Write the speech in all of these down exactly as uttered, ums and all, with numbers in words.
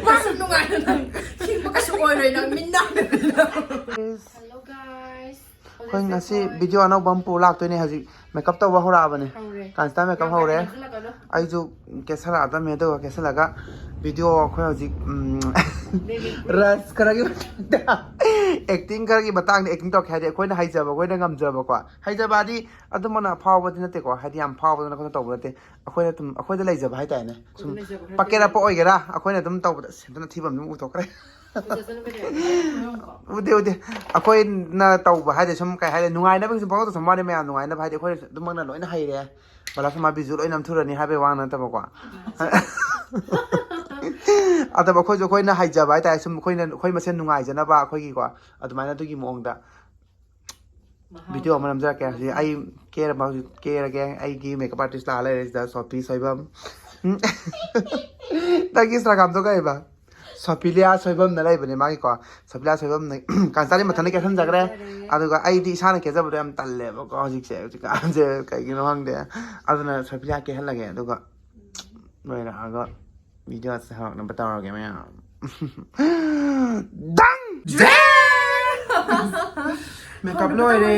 ꯃꯥꯁꯨ ꯅꯨꯡꯉꯥꯏꯅ ꯅꯪ ꯍꯤꯡꯕ ꯀꯩꯁꯨ ꯑꯣꯏꯔꯣꯏ ꯅꯪ ꯃꯤꯠ ꯅꯥ꯫ Hello guys. ꯑꯩꯈꯣꯏ ꯉꯁꯤ ꯚꯤꯗꯤꯑꯣ ꯑꯅꯧꯕ ꯑꯃ ꯄꯨ ꯂꯥꯛꯇꯣꯏꯅꯦ꯫ ꯍꯧꯖꯤꯛ ꯃꯦꯀꯞ ꯇꯧꯕ ꯍꯧꯔꯛꯑꯕꯅꯦ꯫ ꯍꯧꯔꯦ꯫ ꯀꯥꯟꯁꯤꯇꯥ ꯃꯦꯀꯞ ꯌꯥꯝ ꯍꯧꯔꯦ꯫ ꯀꯟꯅ ꯍꯥꯏꯖꯤꯜꯂꯛꯀꯅꯨ꯫ ꯑꯩꯁꯨ ꯀꯦꯁꯜꯂꯛꯑꯗꯕꯅꯦ꯫ ꯑꯗꯨꯒ ꯀꯦꯁꯜꯂꯒ ꯚꯤꯗꯤꯑꯣ ꯑꯩꯈꯣꯏ ꯍꯧꯖꯤꯛ ꯎꯝ, ꯔꯁ ꯈꯔꯒꯤ ꯃꯇꯥꯡꯗ, ꯑꯦꯛꯇꯤꯡ ꯈꯔꯒꯤ ꯃꯇꯥꯡꯗ ꯑꯦꯛꯇꯤꯡ ꯇꯧꯔꯛꯀꯦ ꯍꯥꯏꯗꯤ ꯑꯩꯈꯣꯏꯅ ꯍꯩꯖꯕ ꯑꯩꯈꯣꯏꯅ ꯉꯝꯖꯕꯀꯣ꯫ ꯍꯩꯖꯕ ꯍꯥꯏꯗꯤ ꯑꯗꯨꯃꯛꯅ ꯐꯥꯎꯕꯗꯤ ꯅꯠꯇꯦꯀꯣ꯫ ꯍꯥꯏꯗꯤ ꯌꯥꯝ ꯐꯥꯎꯕꯗꯅ ꯑꯩꯈꯣꯏꯅ ꯇꯧꯕ ꯅꯠꯇꯦ꯫ ꯑꯩꯈꯣꯏꯅ ꯑꯗꯨꯝ ꯑꯩꯈꯣꯏꯗ ꯂꯩꯖꯕ ꯍꯥꯏꯇꯥꯔꯦꯅꯦ꯫ ꯁꯨꯝ ꯑꯩꯈꯣꯏꯗ ꯂꯩꯖꯕ ꯈꯔ ꯄꯛꯀꯦꯔꯥ ꯂꯩ꯫ ꯄꯛꯑꯣꯏꯒꯦꯔꯥ ꯑꯩꯈꯣꯏꯅ ꯑꯗꯨꯝ ꯇꯧꯕꯗ ꯁꯦꯟꯇꯅ ꯊꯤꯕ ꯑꯗꯨꯝ ꯎꯊꯣꯛꯈ꯭ꯔꯦ꯫ ꯎꯗꯦ, ꯎꯗꯦ꯫ ꯑꯩꯈꯣꯏꯅ ꯇꯧꯕ ꯍꯥꯏꯗꯤ ꯁꯨꯝ ꯀꯩ ꯍꯥꯏꯗꯤ ꯅꯨꯡꯉꯥꯏꯅꯕꯒꯤ ꯁꯨꯝ ꯄꯪꯇꯧ ꯇꯧꯁꯟꯕ ꯋꯥꯅꯤ ꯃꯌꯥꯝ꯫ ꯅꯨꯡꯉꯥꯏꯅꯕ ꯍꯥꯏꯗꯤ ꯑꯩꯈꯣꯏꯅ ꯑꯗꯨꯃꯛꯅ ꯂꯣꯏꯅ ꯍꯩꯔꯦ꯫ ꯕꯂꯥꯁꯣꯃꯥ ꯕꯤꯖꯨ ꯂꯣꯏ ꯅꯝꯊꯨꯔꯅꯤ ꯍꯥꯏꯕꯩ ꯋꯥ ꯅꯠꯇꯕꯀꯣ꯫ ꯑꯗꯨꯕꯨ ꯑꯩꯈꯣꯏꯁꯨ ꯑꯩꯈꯣꯏꯅ ꯍꯩꯖꯕ ꯍꯥꯏꯇꯥꯔꯦ ꯁꯨꯝ ꯑꯩꯈꯣꯏꯅ ꯑꯩꯈꯣꯏ ꯃꯁꯦꯟ ꯅꯨꯡꯉꯥꯏꯖꯅꯕ ꯑꯩꯈꯣꯏꯒꯤꯀꯣ ꯑꯗꯨꯃꯥꯏꯅ ꯑꯗꯨꯒꯤ ꯃꯑꯣꯡꯗ ꯚꯤꯗꯤꯑꯣ ꯑꯃ ꯅꯝꯖꯔꯛꯀꯦ꯫ ꯍꯧꯖꯤꯛ ꯑꯩ ꯀꯦꯔꯕ ꯍꯧꯖꯤꯛ ꯀꯦꯔꯒꯦ꯫ ꯑꯩꯒꯤ ꯃꯦꯀꯞ ꯑꯥꯔꯇꯤꯁ ꯂꯥꯛꯑ ꯂꯩꯔꯦ ꯁꯤꯗ ꯁꯣꯐꯤ ꯁꯣꯏꯕꯝ꯫ ꯅꯪꯒꯤ ꯏꯟꯁꯇꯥꯒ꯭ꯔꯥꯝꯗꯣ ꯀꯩꯕ? ꯁꯣꯐꯤꯂꯤꯌꯥ ꯁꯣꯏꯕꯝꯅ ꯂꯩꯕꯅꯦ ꯃꯥꯒꯤꯀꯣ꯫ ꯁꯣꯐꯤꯂꯤꯌꯥ ꯁꯣꯏꯕꯝꯅ ꯀꯥꯟꯆꯥꯗꯤ ꯃꯊꯟꯇ ꯀꯦꯁꯟꯖꯈ꯭ꯔꯦ꯫ ꯑꯗꯨꯒ ꯑꯩꯗꯤ ꯏꯁꯥꯅ ꯀꯦꯖꯕꯗꯣ ꯌꯥꯝ ꯇꯜꯂꯦꯕꯀꯣ ꯍꯧꯖꯤꯛꯁꯦ꯫ ꯍꯧꯖꯤꯛꯀꯥꯟꯁꯦ ꯀꯩꯒꯤꯅꯣ ꯈꯪꯗꯦ꯫ ꯑꯗꯨꯅ ꯁꯣꯐꯤꯂꯤꯌꯥ ꯀꯦꯍꯜꯂꯒꯦ꯫ ꯑꯗꯨꯒ ꯂꯣꯏꯔꯛꯑꯒ ꯚꯤꯗꯤꯑꯣꯁꯦ ꯍꯧꯔꯛꯅꯕ ꯇꯧꯔꯒꯦ ꯃꯌꯥꯝ꯫ ꯗꯪ! ꯃꯦꯀꯞ ꯂꯣꯏꯔꯦ꯫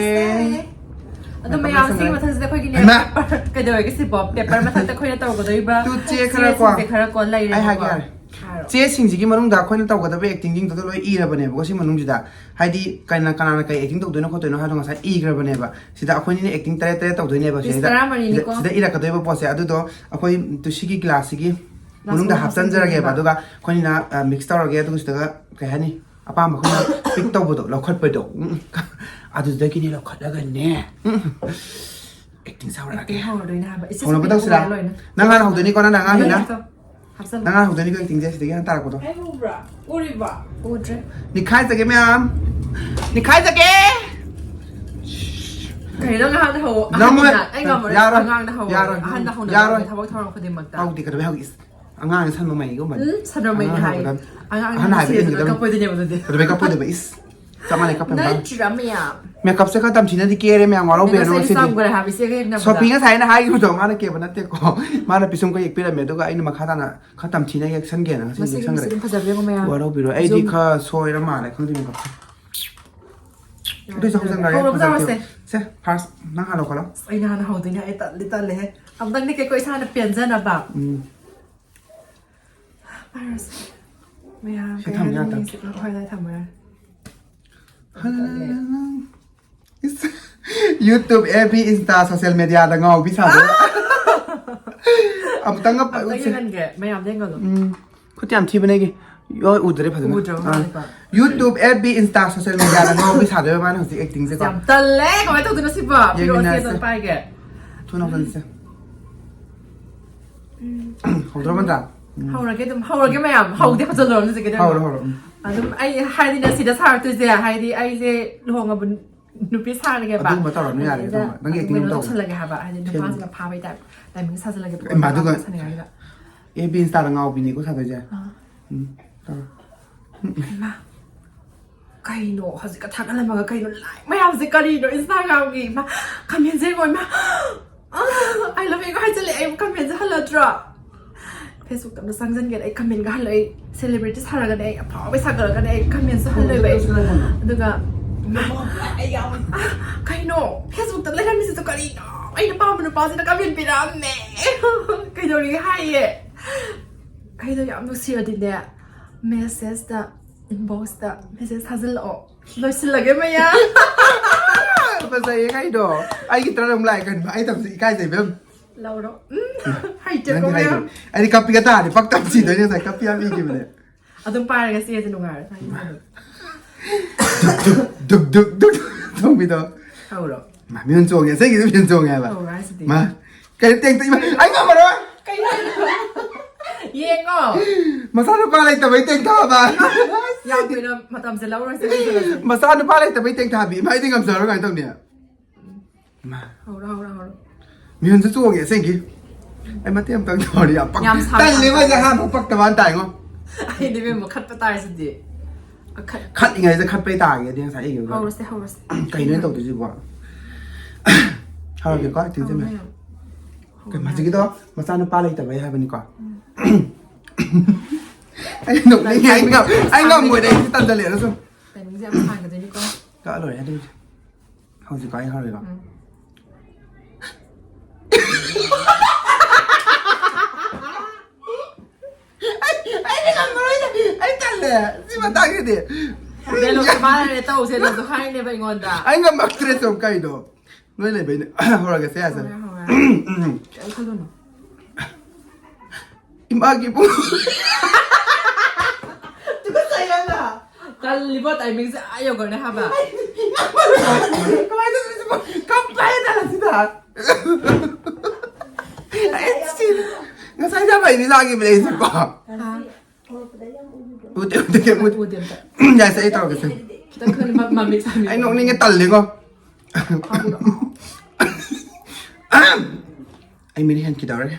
ꯑꯗꯣ ꯃꯦꯀꯞ ꯃꯌꯥꯝꯁꯤꯒꯤ ꯂꯣꯏꯁꯟꯈ꯭ꯔꯦ꯫ ꯃꯊꯛꯁꯤꯗ ꯑꯩꯈꯣꯏꯒꯤꯅꯦ ꯍꯩꯃꯥ! ꯄꯦꯄꯔ ꯀꯩꯗꯧꯔꯒꯦ ꯁꯤꯕꯣ? ꯄꯦꯄꯔ ꯃꯊꯛꯇ ꯑꯩꯈꯣꯏꯅ ꯇꯧꯒꯗꯧꯔꯤꯕ ꯇꯨ ꯆꯦ ꯈꯔ ꯀꯣ꯫ ꯆꯦꯁꯤꯡꯁꯦ ꯈꯔ ꯀꯣ ꯂꯩꯔꯦꯕꯀꯣ꯫ ꯑꯩ ꯍꯥꯏꯒꯦ ꯌꯥꯔꯦ꯫ ꯍꯥꯏꯔꯣ꯫ ꯆꯦꯁꯤꯡꯁꯤꯒꯤ ꯃꯅꯨꯡꯗ ꯑꯩꯈꯣꯏꯅ ꯇꯧꯒꯗꯕ ꯑꯦꯛꯇꯤꯡꯁꯤꯡꯗꯣ ꯂꯣꯏ ꯏꯔꯕꯅꯦꯕꯀꯣ ꯁꯤ ꯃꯅꯨꯡꯁꯤꯗ꯫ ꯍꯥꯏꯗꯤ ꯀꯅꯥ ꯀꯅꯥꯅ ꯀꯩ ꯑꯦꯛꯇꯤꯡ ꯇꯧꯗꯣꯏꯅꯣ ꯈꯣꯠꯇꯣꯏꯅꯣ ꯍꯥꯏꯕꯗꯣ ꯉꯁꯥꯏ ꯏꯈ꯭ꯔꯕꯅꯦꯕ꯫ ꯁꯤꯗ ꯑꯩꯈꯣꯏꯅꯤꯅ ꯑꯦꯛꯇꯤꯡ ꯇꯔꯦꯠ ꯇꯔꯦꯠ ꯇꯧꯗꯣꯏꯅꯦꯕ꯫ ꯄꯤꯁ ꯁꯤꯗ, ꯇꯔꯥꯃꯔꯤꯅꯤꯀꯣ꯫ ꯁꯤꯗ, ꯁꯤꯗ ꯏꯔꯛꯀꯗꯣꯏꯕ ꯄꯣꯠꯁꯦ ꯑꯗꯨꯗꯣ ꯑꯩꯈꯣꯏ ꯇꯨ ꯁꯤꯒꯤ ꯒ꯭ꯂꯥꯁꯁꯤꯒꯤ ꯒ꯭ꯂꯥꯁ ꯃꯅꯨꯡꯗ ꯃꯅꯨꯡ ꯍꯥꯞꯆꯤꯟꯖꯔꯒꯦꯕ꯫ ꯍꯥꯞꯆꯤꯟꯖꯔꯒꯦꯕ꯫ ꯑꯗꯨꯒ ꯑꯩꯈꯣꯏꯅ, ꯑ, ꯃꯤꯛꯁ ꯇꯧꯔꯒꯦ꯫ ꯑꯗꯨꯒ ꯁꯤꯗꯒ ꯀꯩ ꯍꯥꯏꯅꯤ? ꯑꯄꯥꯝꯕ ꯑꯩꯈꯣꯏꯅ ꯄꯤꯛ ꯇꯧꯕꯗꯣ, ꯎꯝ, ꯎꯝ, ꯑꯗꯨꯗꯒꯤꯅꯦ ꯂꯧꯈꯠꯂꯒꯅꯦ, ꯎꯝ, ꯑꯦꯛꯇꯤꯡ ꯁꯥꯎꯔꯛꯑꯒꯦ꯫ ꯑꯦꯛꯇꯤꯡ ꯍꯧꯔꯗꯣꯏꯅꯦ ꯍꯥꯏꯕ꯫ ꯏꯁ, ꯍꯧꯅꯕ ꯏꯁ, ꯇꯧꯁꯤꯔꯥ? ꯏꯁ, ꯂꯣꯏꯅ꯫ ꯅꯪ ꯍꯥꯟꯅ ꯍꯧꯗꯣꯏꯅꯤꯀꯣ, ꯅꯪꯅ ꯑꯉꯥꯡꯅꯤꯅ꯫ ꯂꯣꯏꯅ ꯍꯥꯞꯆꯜꯂꯣ꯫ ꯅꯪ ꯍꯥꯟꯅ ꯍꯧꯗꯣꯏꯅꯤꯀꯣ, ꯑꯦꯛꯇꯤꯡꯁꯦ ꯁꯤꯗꯒꯤ ꯍꯥꯟꯅ ꯇꯥꯔꯛꯄꯗꯣ꯫ ꯑꯩ ꯎꯕ꯭ꯔꯥ? ꯎꯔꯤꯕ? ꯎꯗ꯭ꯔꯦ꯫ ꯅꯤꯈꯥꯏꯖꯒꯦ ꯃꯌꯥꯝ, ꯅꯤꯈꯥꯏꯖꯒꯦ꯫ ꯀꯔꯤꯅꯣ? ꯑꯉꯥꯡꯗ ꯍꯧ-, ꯅꯪ ꯑꯍꯟꯅꯤꯅ꯫ ꯃꯣꯏ-, ꯑꯩ ꯉꯝꯃꯔꯣꯏ꯫ ꯌꯥꯔꯣꯏ, ꯑꯉꯥꯡꯗ ꯍꯧꯅ ꯌꯥꯔꯣꯏ, ꯇꯧꯒꯗꯕꯅꯤ ꯌꯥꯔꯣꯏ꯫ ꯊꯕꯛ ꯊꯧꯔꯝ ꯈꯨꯗꯤꯡꯃꯛꯇ꯫ ꯍꯧꯗꯦ, ꯀꯩꯗꯧꯕꯩ ꯍꯧ-, ꯏꯁ, ꯑꯉꯥꯡꯅ ꯁꯟ ꯃꯃꯩꯒꯨꯝꯕꯅꯤ꯫ ꯎꯝ, ꯁꯟ ꯃꯃꯩꯅꯤ ꯑꯉꯥꯡꯅ ꯍꯥꯏ꯫ ꯍꯧꯒꯗꯕꯅꯤ꯫ ꯑꯉꯥꯡ ꯑꯍꯟ ꯍꯥꯏꯕ ꯁꯤꯔꯦ ꯑꯗꯨꯅ ꯏꯟꯒꯗꯕꯅꯤ꯫ ꯀꯞꯄꯣꯏꯗꯣꯏꯅꯦꯕ ꯑꯗꯨꯗꯤ꯫ ꯀꯩꯗꯧꯕꯩ ꯀꯞꯄꯣꯏꯗꯣꯏꯕ? ꯏꯁ, ꯆꯞ ꯃꯥꯟꯅꯩ ꯀꯞꯄ ꯅꯪ ꯃꯇꯥꯡ꯫ ꯆꯤꯔꯝꯃꯦ ꯌꯥꯝ꯫ ꯃꯦꯀꯞꯁꯦ ꯈꯔ ꯇꯝꯊꯤꯅꯗꯤ ꯀꯦꯔꯦ ꯃꯌꯥꯝ, ꯋꯥꯔꯧꯕꯤꯔꯅꯨ ꯉꯁꯤꯗꯤ꯫ ꯆꯝꯈ꯭ꯔꯦ ꯍꯥꯏꯕ ꯏꯆꯦꯒ ꯌꯦꯡꯅꯕꯗ꯫ ꯁꯣꯐꯤꯅ ꯉꯁꯥꯏ ꯑꯩꯅ ꯍꯥꯏꯈꯤꯕꯗꯣ ꯃꯥꯅ ꯀꯦꯕ ꯅꯠꯇꯦꯀꯣ꯫ ꯃꯥꯅ ꯄꯤꯁꯨꯝꯒ ꯌꯦꯛꯄꯤꯔꯝꯃꯦ, ꯑꯗꯨꯒ ꯑꯩꯅ ꯃꯈꯥ ꯇꯥꯅ ꯈꯔ ꯇꯝꯊꯤꯅ ꯌꯦꯛꯁꯟꯒꯦꯅ ꯉꯁꯤ ꯃꯁꯤꯒꯤ ꯌꯦꯛꯁꯟꯈ꯭ꯔꯦ꯫ ꯃꯁꯤꯒꯤ ꯐꯖꯕ ꯌꯦꯡꯉꯣ ꯃꯌꯥꯝ꯫ ꯋꯥꯔꯧꯕꯤꯔꯣ, ꯑꯩꯗꯤ ꯖꯨꯝ꯫ ꯈꯔ ꯁꯣꯏꯔ ꯃꯥꯜꯂꯦ, ꯈꯪꯗꯦ ꯃꯦꯀꯞꯁꯦ꯫ ꯑꯗꯨꯏꯁꯨ ꯍꯧꯖꯤꯛ ꯉꯥꯏꯔꯦ, ꯍꯧꯔꯕ ꯐꯖꯕ ꯇꯧꯔꯁꯦ꯫ ꯊꯤꯌꯨ꯫ ꯁꯦ, ꯐꯥꯔꯁ ꯅꯪ ꯍꯥꯟꯅ ꯂꯧꯈꯠꯂꯣ꯫ ꯑꯁ, ꯑꯩꯅ ꯍꯥꯟꯅ ꯍꯧꯗꯣꯏꯅꯦ, ꯑꯩ ꯇꯜꯂꯤ ꯇꯜꯂꯦꯍꯦ꯫ ꯑꯝꯇꯪ ꯅꯤꯛꯀꯦꯀꯣ ꯏꯁꯥꯅ ꯄꯦꯟꯖꯅꯕ꯫ ꯎꯝ꯫ ꯄꯥꯏꯔꯁꯦ꯫ ꯃꯌꯥꯝ ꯁꯤ ꯀꯩ ꯊꯝ ꯍꯥꯏꯅꯤ? ꯌꯥꯗ꯭ꯔꯥ? ꯁꯤ ꯍꯣꯏ, ꯍꯣꯏ, ꯊꯝꯃꯣ ꯌꯥꯔꯦ꯫ ꯏꯁ, YouTube, F B, Insta, social mediaꯗ ꯉꯥꯎꯕꯤ ꯁꯥꯗꯣꯏ꯫ ꯑꯃꯨꯛꯇꯪꯒ ꯑꯝꯇ ꯌꯦꯡꯍꯟꯒꯦ, ꯃꯌꯥꯝꯗ ꯌꯦꯡꯍꯜꯂꯣ꯫ ꯎꯝ꯫ ꯈꯨꯠ ꯌꯥꯝ ꯊꯤꯕꯅꯦ ꯑꯩꯒꯤ꯫ ꯂꯣꯏ ꯎꯗ꯭ꯔꯦ ꯐꯖꯅ꯫ ꯎꯗ꯭ꯔꯕ ꯑꯥ꯫ ꯃꯥꯜꯂꯦꯀꯣ꯫ YouTube, F B, Insta, social mediaꯗ ꯉꯥꯎꯕꯤ ꯁꯥꯗꯣꯏꯕ ꯃꯥꯅ ꯍꯧꯖꯤꯛ actingꯁꯦꯀꯣ꯫ ꯌꯥꯝ ꯇꯜꯂꯦ, ꯀꯃꯥꯏꯅ ꯇꯧꯗꯣꯏꯅꯣ ꯁꯤꯕꯣ? ꯄꯤꯔꯛꯑꯣꯁꯦ, ꯌꯦꯡꯃꯤꯟꯅꯔꯁꯦ꯫ ꯑꯗꯨꯝ ꯄꯥꯏꯒꯦ꯫ ꯊꯨꯅ ꯍꯧꯖꯤꯛꯁꯦ꯫ ꯍꯧꯗ꯭ꯔꯣ ꯃꯟꯗ꯭ꯔꯥ? ꯎꯝ꯫ ꯍꯧꯔꯒꯦ ꯑꯗꯨꯝ, ꯍꯧꯔꯒꯦ ꯃꯌꯥꯝ꯫ ꯍꯧꯗꯦ, ꯍꯧꯖꯤꯜꯂꯨꯔꯣ ꯍꯧꯖꯤꯛ ꯀꯩꯗꯧꯔꯒꯦ? ꯍꯧꯔꯣ, ꯍꯧꯔꯣ, ꯎꯝ꯫ ꯑꯗꯨꯝ ꯑꯩ ꯍꯥꯏꯗꯤꯅꯦ ꯁꯤꯗ ꯁꯥꯔꯛꯇꯣꯏꯁꯦ, ꯍꯥꯏꯗꯤ ꯑꯩꯁꯦ ꯂꯨꯍꯣꯡꯉꯕ ꯅꯨꯄꯤ ꯁꯥꯔꯒꯦꯕ꯫ ꯑꯗꯨꯒꯨꯝꯕ ꯇꯧꯔꯅꯨ, ꯌꯥꯔꯦ, ꯑꯗꯨꯗ ꯑꯗꯨꯒꯨꯝꯕ꯫ ꯅꯪꯒꯤ ꯑꯗꯨꯝ acting ꯀꯩꯅꯣ ꯇꯧꯔꯣ꯫ ꯇꯧꯁꯜꯂꯒꯦ ꯍꯥꯏꯕ, ꯍꯥꯏꯗꯤ ꯁꯦꯝ꯫ ꯅꯨꯄꯥꯁꯤꯅ ꯐꯥꯕꯩ ꯇꯥꯏꯞ, ꯇꯥꯏꯃꯤꯡ ꯁꯥꯖꯜꯂꯒꯦ, ꯑꯦ, ꯃꯥꯗꯨꯒ ꯁꯥꯟꯅꯔꯒ꯫ F B, Instaꯗ ꯉꯥꯎꯕꯤꯅꯤꯀꯣ ꯁꯥꯗꯣꯏꯁꯦ꯫ ꯑꯥ꯫ ꯎꯝ, ꯇꯧꯔꯣ꯫ ꯏꯃꯥ, ꯀꯩꯅꯣ ꯍꯧꯖꯤꯛꯀ ꯊꯥꯒꯠꯂꯝꯃꯒ ꯀꯩꯅꯣ like ꯃꯌꯥꯝꯁꯦ ꯀꯔꯤꯅꯣ? Instagramꯒꯤ ꯏꯃꯥ, commentꯁꯦ ꯌꯦꯡꯉꯣ ꯏꯃꯥ꯫ ꯑꯥ, I love youꯒ ꯍꯥꯏꯖꯜꯂꯦ, ꯑꯩ commentꯁꯦ ꯍꯜꯂꯗ꯭ꯔꯣ? Facebookꯇ ꯑꯝꯇ ꯆꯪꯁꯤꯟꯒꯦꯅ ꯑꯩ commentꯒ ꯍꯜꯂꯣꯏ꯫ Celebrity ꯁꯥꯔꯒꯅꯦ, ꯑꯩ ꯑꯐꯥꯎꯕ ꯁꯥꯒꯠꯂꯒꯅꯦ ꯑꯩ commentꯁꯨ ꯍꯜꯂꯣꯏꯕ ꯑꯩ꯫ ꯑꯗꯨꯒ ꯏꯃꯥ, ꯑꯩ ꯌꯥꯝ, ꯑꯥ, ꯀꯩꯅꯣ Facebookꯇ ꯂꯩꯔꯝꯃꯤꯁꯤꯁꯨ ꯀꯔꯤꯅꯣ? ꯑꯩꯅ ꯄꯥꯝꯕ ꯅꯨꯄꯥꯁꯤꯅ comment ꯄꯤꯔꯛꯑꯝꯃꯦ꯫ ꯀꯩꯗꯧꯔꯤꯒꯦ ꯍꯥꯏꯌꯦ꯫ ꯑꯩꯗꯣ ꯌꯥꯝ ꯅꯨꯡꯁꯤꯔꯗꯤꯅꯦ, messageꯇ, inboxꯇ message ꯊꯥꯖꯤꯜꯂꯛꯑꯣ꯫ ꯂꯣꯏꯁꯤꯜꯂꯒꯦ ꯃꯌꯥꯝ꯫ ꯐꯖꯩꯌꯦ ꯀꯩꯅꯣ? ꯑꯩꯒꯤ turn ꯑꯃꯨꯛ ꯂꯥꯛꯑꯦ ꯀꯩꯅꯣ? ꯑꯩ ꯇꯝꯁꯤ ꯏꯀꯥꯏꯖꯩ ꯏꯕꯦꯝ꯫ ꯂꯧꯔꯣ꯫ ꯎꯝ, ꯍꯩꯇꯦꯀꯣ ꯅꯪꯗꯤ ꯃꯌꯥꯝ꯫ ꯍꯩꯇꯦ꯫ ꯑꯩꯗꯤ ꯀꯞꯄꯤꯒ ꯇꯥꯔꯗꯤ ꯄꯛ ꯇꯝꯁꯤꯗꯣꯏꯅꯦ, ꯉꯁꯥꯏ ꯀꯞꯄꯤ ꯌꯥꯝ ꯏꯈꯤꯕꯅꯦ꯫ ꯑꯗꯨꯝ ꯄꯥꯏꯔꯒ ꯆꯦꯁꯦ ꯅꯨꯡꯉꯥꯏꯔꯦ꯫ ꯗꯨꯛ ꯗꯨꯛ ꯗꯨꯛ ꯊꯣꯡꯕꯤꯗꯣ꯫ ꯍꯧꯔꯣ꯫ ꯃꯥ, ꯃꯤꯍꯨꯟ ꯆꯣꯡꯉꯦ, ꯑꯁꯦꯡꯒꯤꯁꯨ ꯃꯤꯍꯨꯟ ꯆꯣꯡꯉꯦ ꯍꯥꯏꯕ꯫ ꯍꯧꯔꯣ ꯍꯥꯏꯁꯤꯗꯤ꯫ ꯃꯥ, ꯀꯩꯅꯣ ꯇꯦꯡ ꯇꯦꯡ, ꯑꯩ ꯉꯝꯃꯔꯣꯏ꯫ ꯀꯩꯅꯣ? ꯌꯦꯡꯉꯣ꯫ ꯃꯆꯥꯅꯨꯄꯥ ꯂꯩꯇꯕꯩ ꯇꯦꯡꯊꯥꯕ꯫ ꯌꯥꯝ ꯀꯨꯏꯅ ꯃꯇꯝꯁꯦ ꯂꯧꯔꯣꯏꯁꯦ, ꯂꯣꯏꯁꯤꯜꯂꯁꯦ꯫ ꯃꯆꯥꯅꯨꯄꯥ ꯂꯩꯇꯕꯩ ꯇꯦꯡꯊꯥꯕꯤ꯫ ꯃꯥ, ꯑꯩꯗꯤ ꯉꯝꯖꯔꯣꯏ, ꯀꯃꯥꯏꯅ ꯇꯧꯅꯤ? ꯃꯥ꯫ ꯍꯧꯔꯣ, ꯍꯧꯔꯣ, ꯍꯧꯔꯣ꯫ ꯃꯤꯍꯨꯟꯁꯨ ꯆꯣꯡꯉꯦ ꯑꯁꯦꯡꯒꯤ꯫ ꯑꯩ ꯃꯇꯦꯛ ꯑꯃꯇꯪ ꯇꯧꯔꯗꯤ ꯌꯥꯝ ꯄꯛ-, ꯌꯥꯝ ꯁꯥꯡ ꯇꯜꯂꯦ, ꯁꯥꯡ ꯃꯣꯏꯁꯦ ꯇꯧꯔꯦ꯫ ꯑꯍꯥꯟꯕ ꯄꯛꯇꯕ ꯍꯥꯟꯅ ꯇꯥꯏꯉꯣ꯫ ꯑꯩꯗꯤ ꯏꯕꯦꯝꯃ ꯈꯠꯄ ꯇꯥꯔꯁꯤꯗꯤ꯫ ꯈꯠꯂꯤꯉꯩꯗ ꯈꯠꯄꯩ ꯇꯥꯒꯦꯗꯤ ꯉꯁꯥꯏ ꯑꯩꯒꯤ ꯍꯧꯔꯁꯦ, ꯍꯧꯔꯁꯦ꯫ ꯀꯩꯅꯣ ꯑꯩꯅ ꯇꯧꯗꯣꯏꯁꯤꯕꯣ? ꯍꯧꯔꯒꯦꯀꯣ, acting ꯁꯦ꯫ ꯍꯧꯔꯣ, ꯍꯧꯔꯣ꯫ ꯀꯩ, ꯍꯧꯖꯤꯛꯀꯤꯗꯣ ꯃꯆꯥꯅꯨꯄꯥ ꯂꯩꯇꯕꯩ ꯍꯥꯏꯕꯅꯤꯀꯣ꯫ ꯎꯝ꯫ ꯑꯩ ꯅꯣꯛꯅꯤꯡꯉꯦ, ꯑꯩ ꯉꯝ-, ꯑꯩ ꯉꯝꯃꯣꯏꯗ, ꯑꯩꯗꯤ ꯇꯟꯖꯜꯂꯛꯑꯦꯗ ꯁꯨꯝ꯫ Timing ꯁꯦ ꯌꯥꯝ ꯁꯥꯡꯒꯗꯣꯏꯅꯤꯀꯣ꯫ ꯀꯛꯑ ꯂꯣꯏꯔꯦ ꯑꯗꯨꯕꯨꯗꯤ꯫ ꯍꯧꯖꯤꯛꯀꯣ ꯑꯩ ꯍꯧꯔꯒꯦꯀꯣ꯫ ꯎꯝ꯫ ꯑꯩ, ꯑꯩꯗꯤ ꯉꯝꯃꯔꯣꯏꯗ꯫ ꯑꯩ ꯇꯜꯂꯦ ꯁꯤ ꯃꯇꯥꯡꯁꯤꯗꯤ꯫ Dialogue ꯁꯦ ꯃꯥꯅꯅꯦ ꯇꯧꯁꯦꯅꯁꯨ ꯍꯥꯏꯅꯦꯕ ꯑꯩꯉꯣꯟꯗ꯫ ꯑꯩ ꯉꯝꯃꯛꯇ꯭ꯔꯦ ꯁꯨꯝ ꯀꯩꯅꯣ꯫ ꯅꯣꯏ ꯂꯩꯕꯩꯅꯦ꯫ ꯍꯧꯔꯒꯦꯁꯦ, ꯌꯥꯁꯦ꯫ ꯍꯧꯔꯦ, ꯍꯧꯔꯦ꯫ ꯎꯝ, ꯎꯝ꯫ ꯀꯩꯝ ꯈꯜꯂꯨꯅꯨ꯫ ꯏꯃꯥꯒꯤ ꯏꯕꯨꯡ꯫ ꯇꯨꯀꯠꯆꯩ ꯌꯥꯝꯅ꯫ ꯇꯜꯂꯤꯕꯣ, timing ꯁꯦ ꯑꯥ ꯌꯧꯈ꯭ꯔꯅꯦ ꯍꯥꯏꯕ꯫ ꯀꯃꯥꯏꯅ ꯇꯧꯗꯣꯏꯅꯣ ꯁꯤꯕꯣ? ꯀꯞꯄꯦ ꯇꯜꯂꯁꯤꯗ꯫ ꯑꯩ ꯁꯤ-, ꯉꯁꯥꯏ ꯌꯥꯝ ꯍꯩꯅꯤ ꯂꯥꯛꯈꯤꯕꯅꯦ ꯑꯩꯁꯦꯀꯣ꯫ ꯍꯥ? ꯎꯗꯦ, ꯎꯗꯦ, ꯀꯩꯝ ꯎꯗꯦ꯫ ꯎꯗꯦ ꯑꯝꯇ꯫ ꯌꯥꯏꯁꯦ, ꯑꯩ ꯇꯧꯔꯒꯦꯁꯦ꯫ ꯈꯤꯇꯪ ꯈꯟ-, ꯃ-, ꯃꯃꯤꯠ ꯁꯥꯃꯤ꯫ ꯑꯩ ꯅꯣꯛꯅꯤꯡꯉꯦ, ꯇꯜꯂꯦꯀꯣ꯫ ꯍꯥꯞꯄꯨꯔꯣ? ꯑꯩ ꯃꯤꯅ ꯍꯦꯟꯈꯤꯗꯧꯔꯦ꯫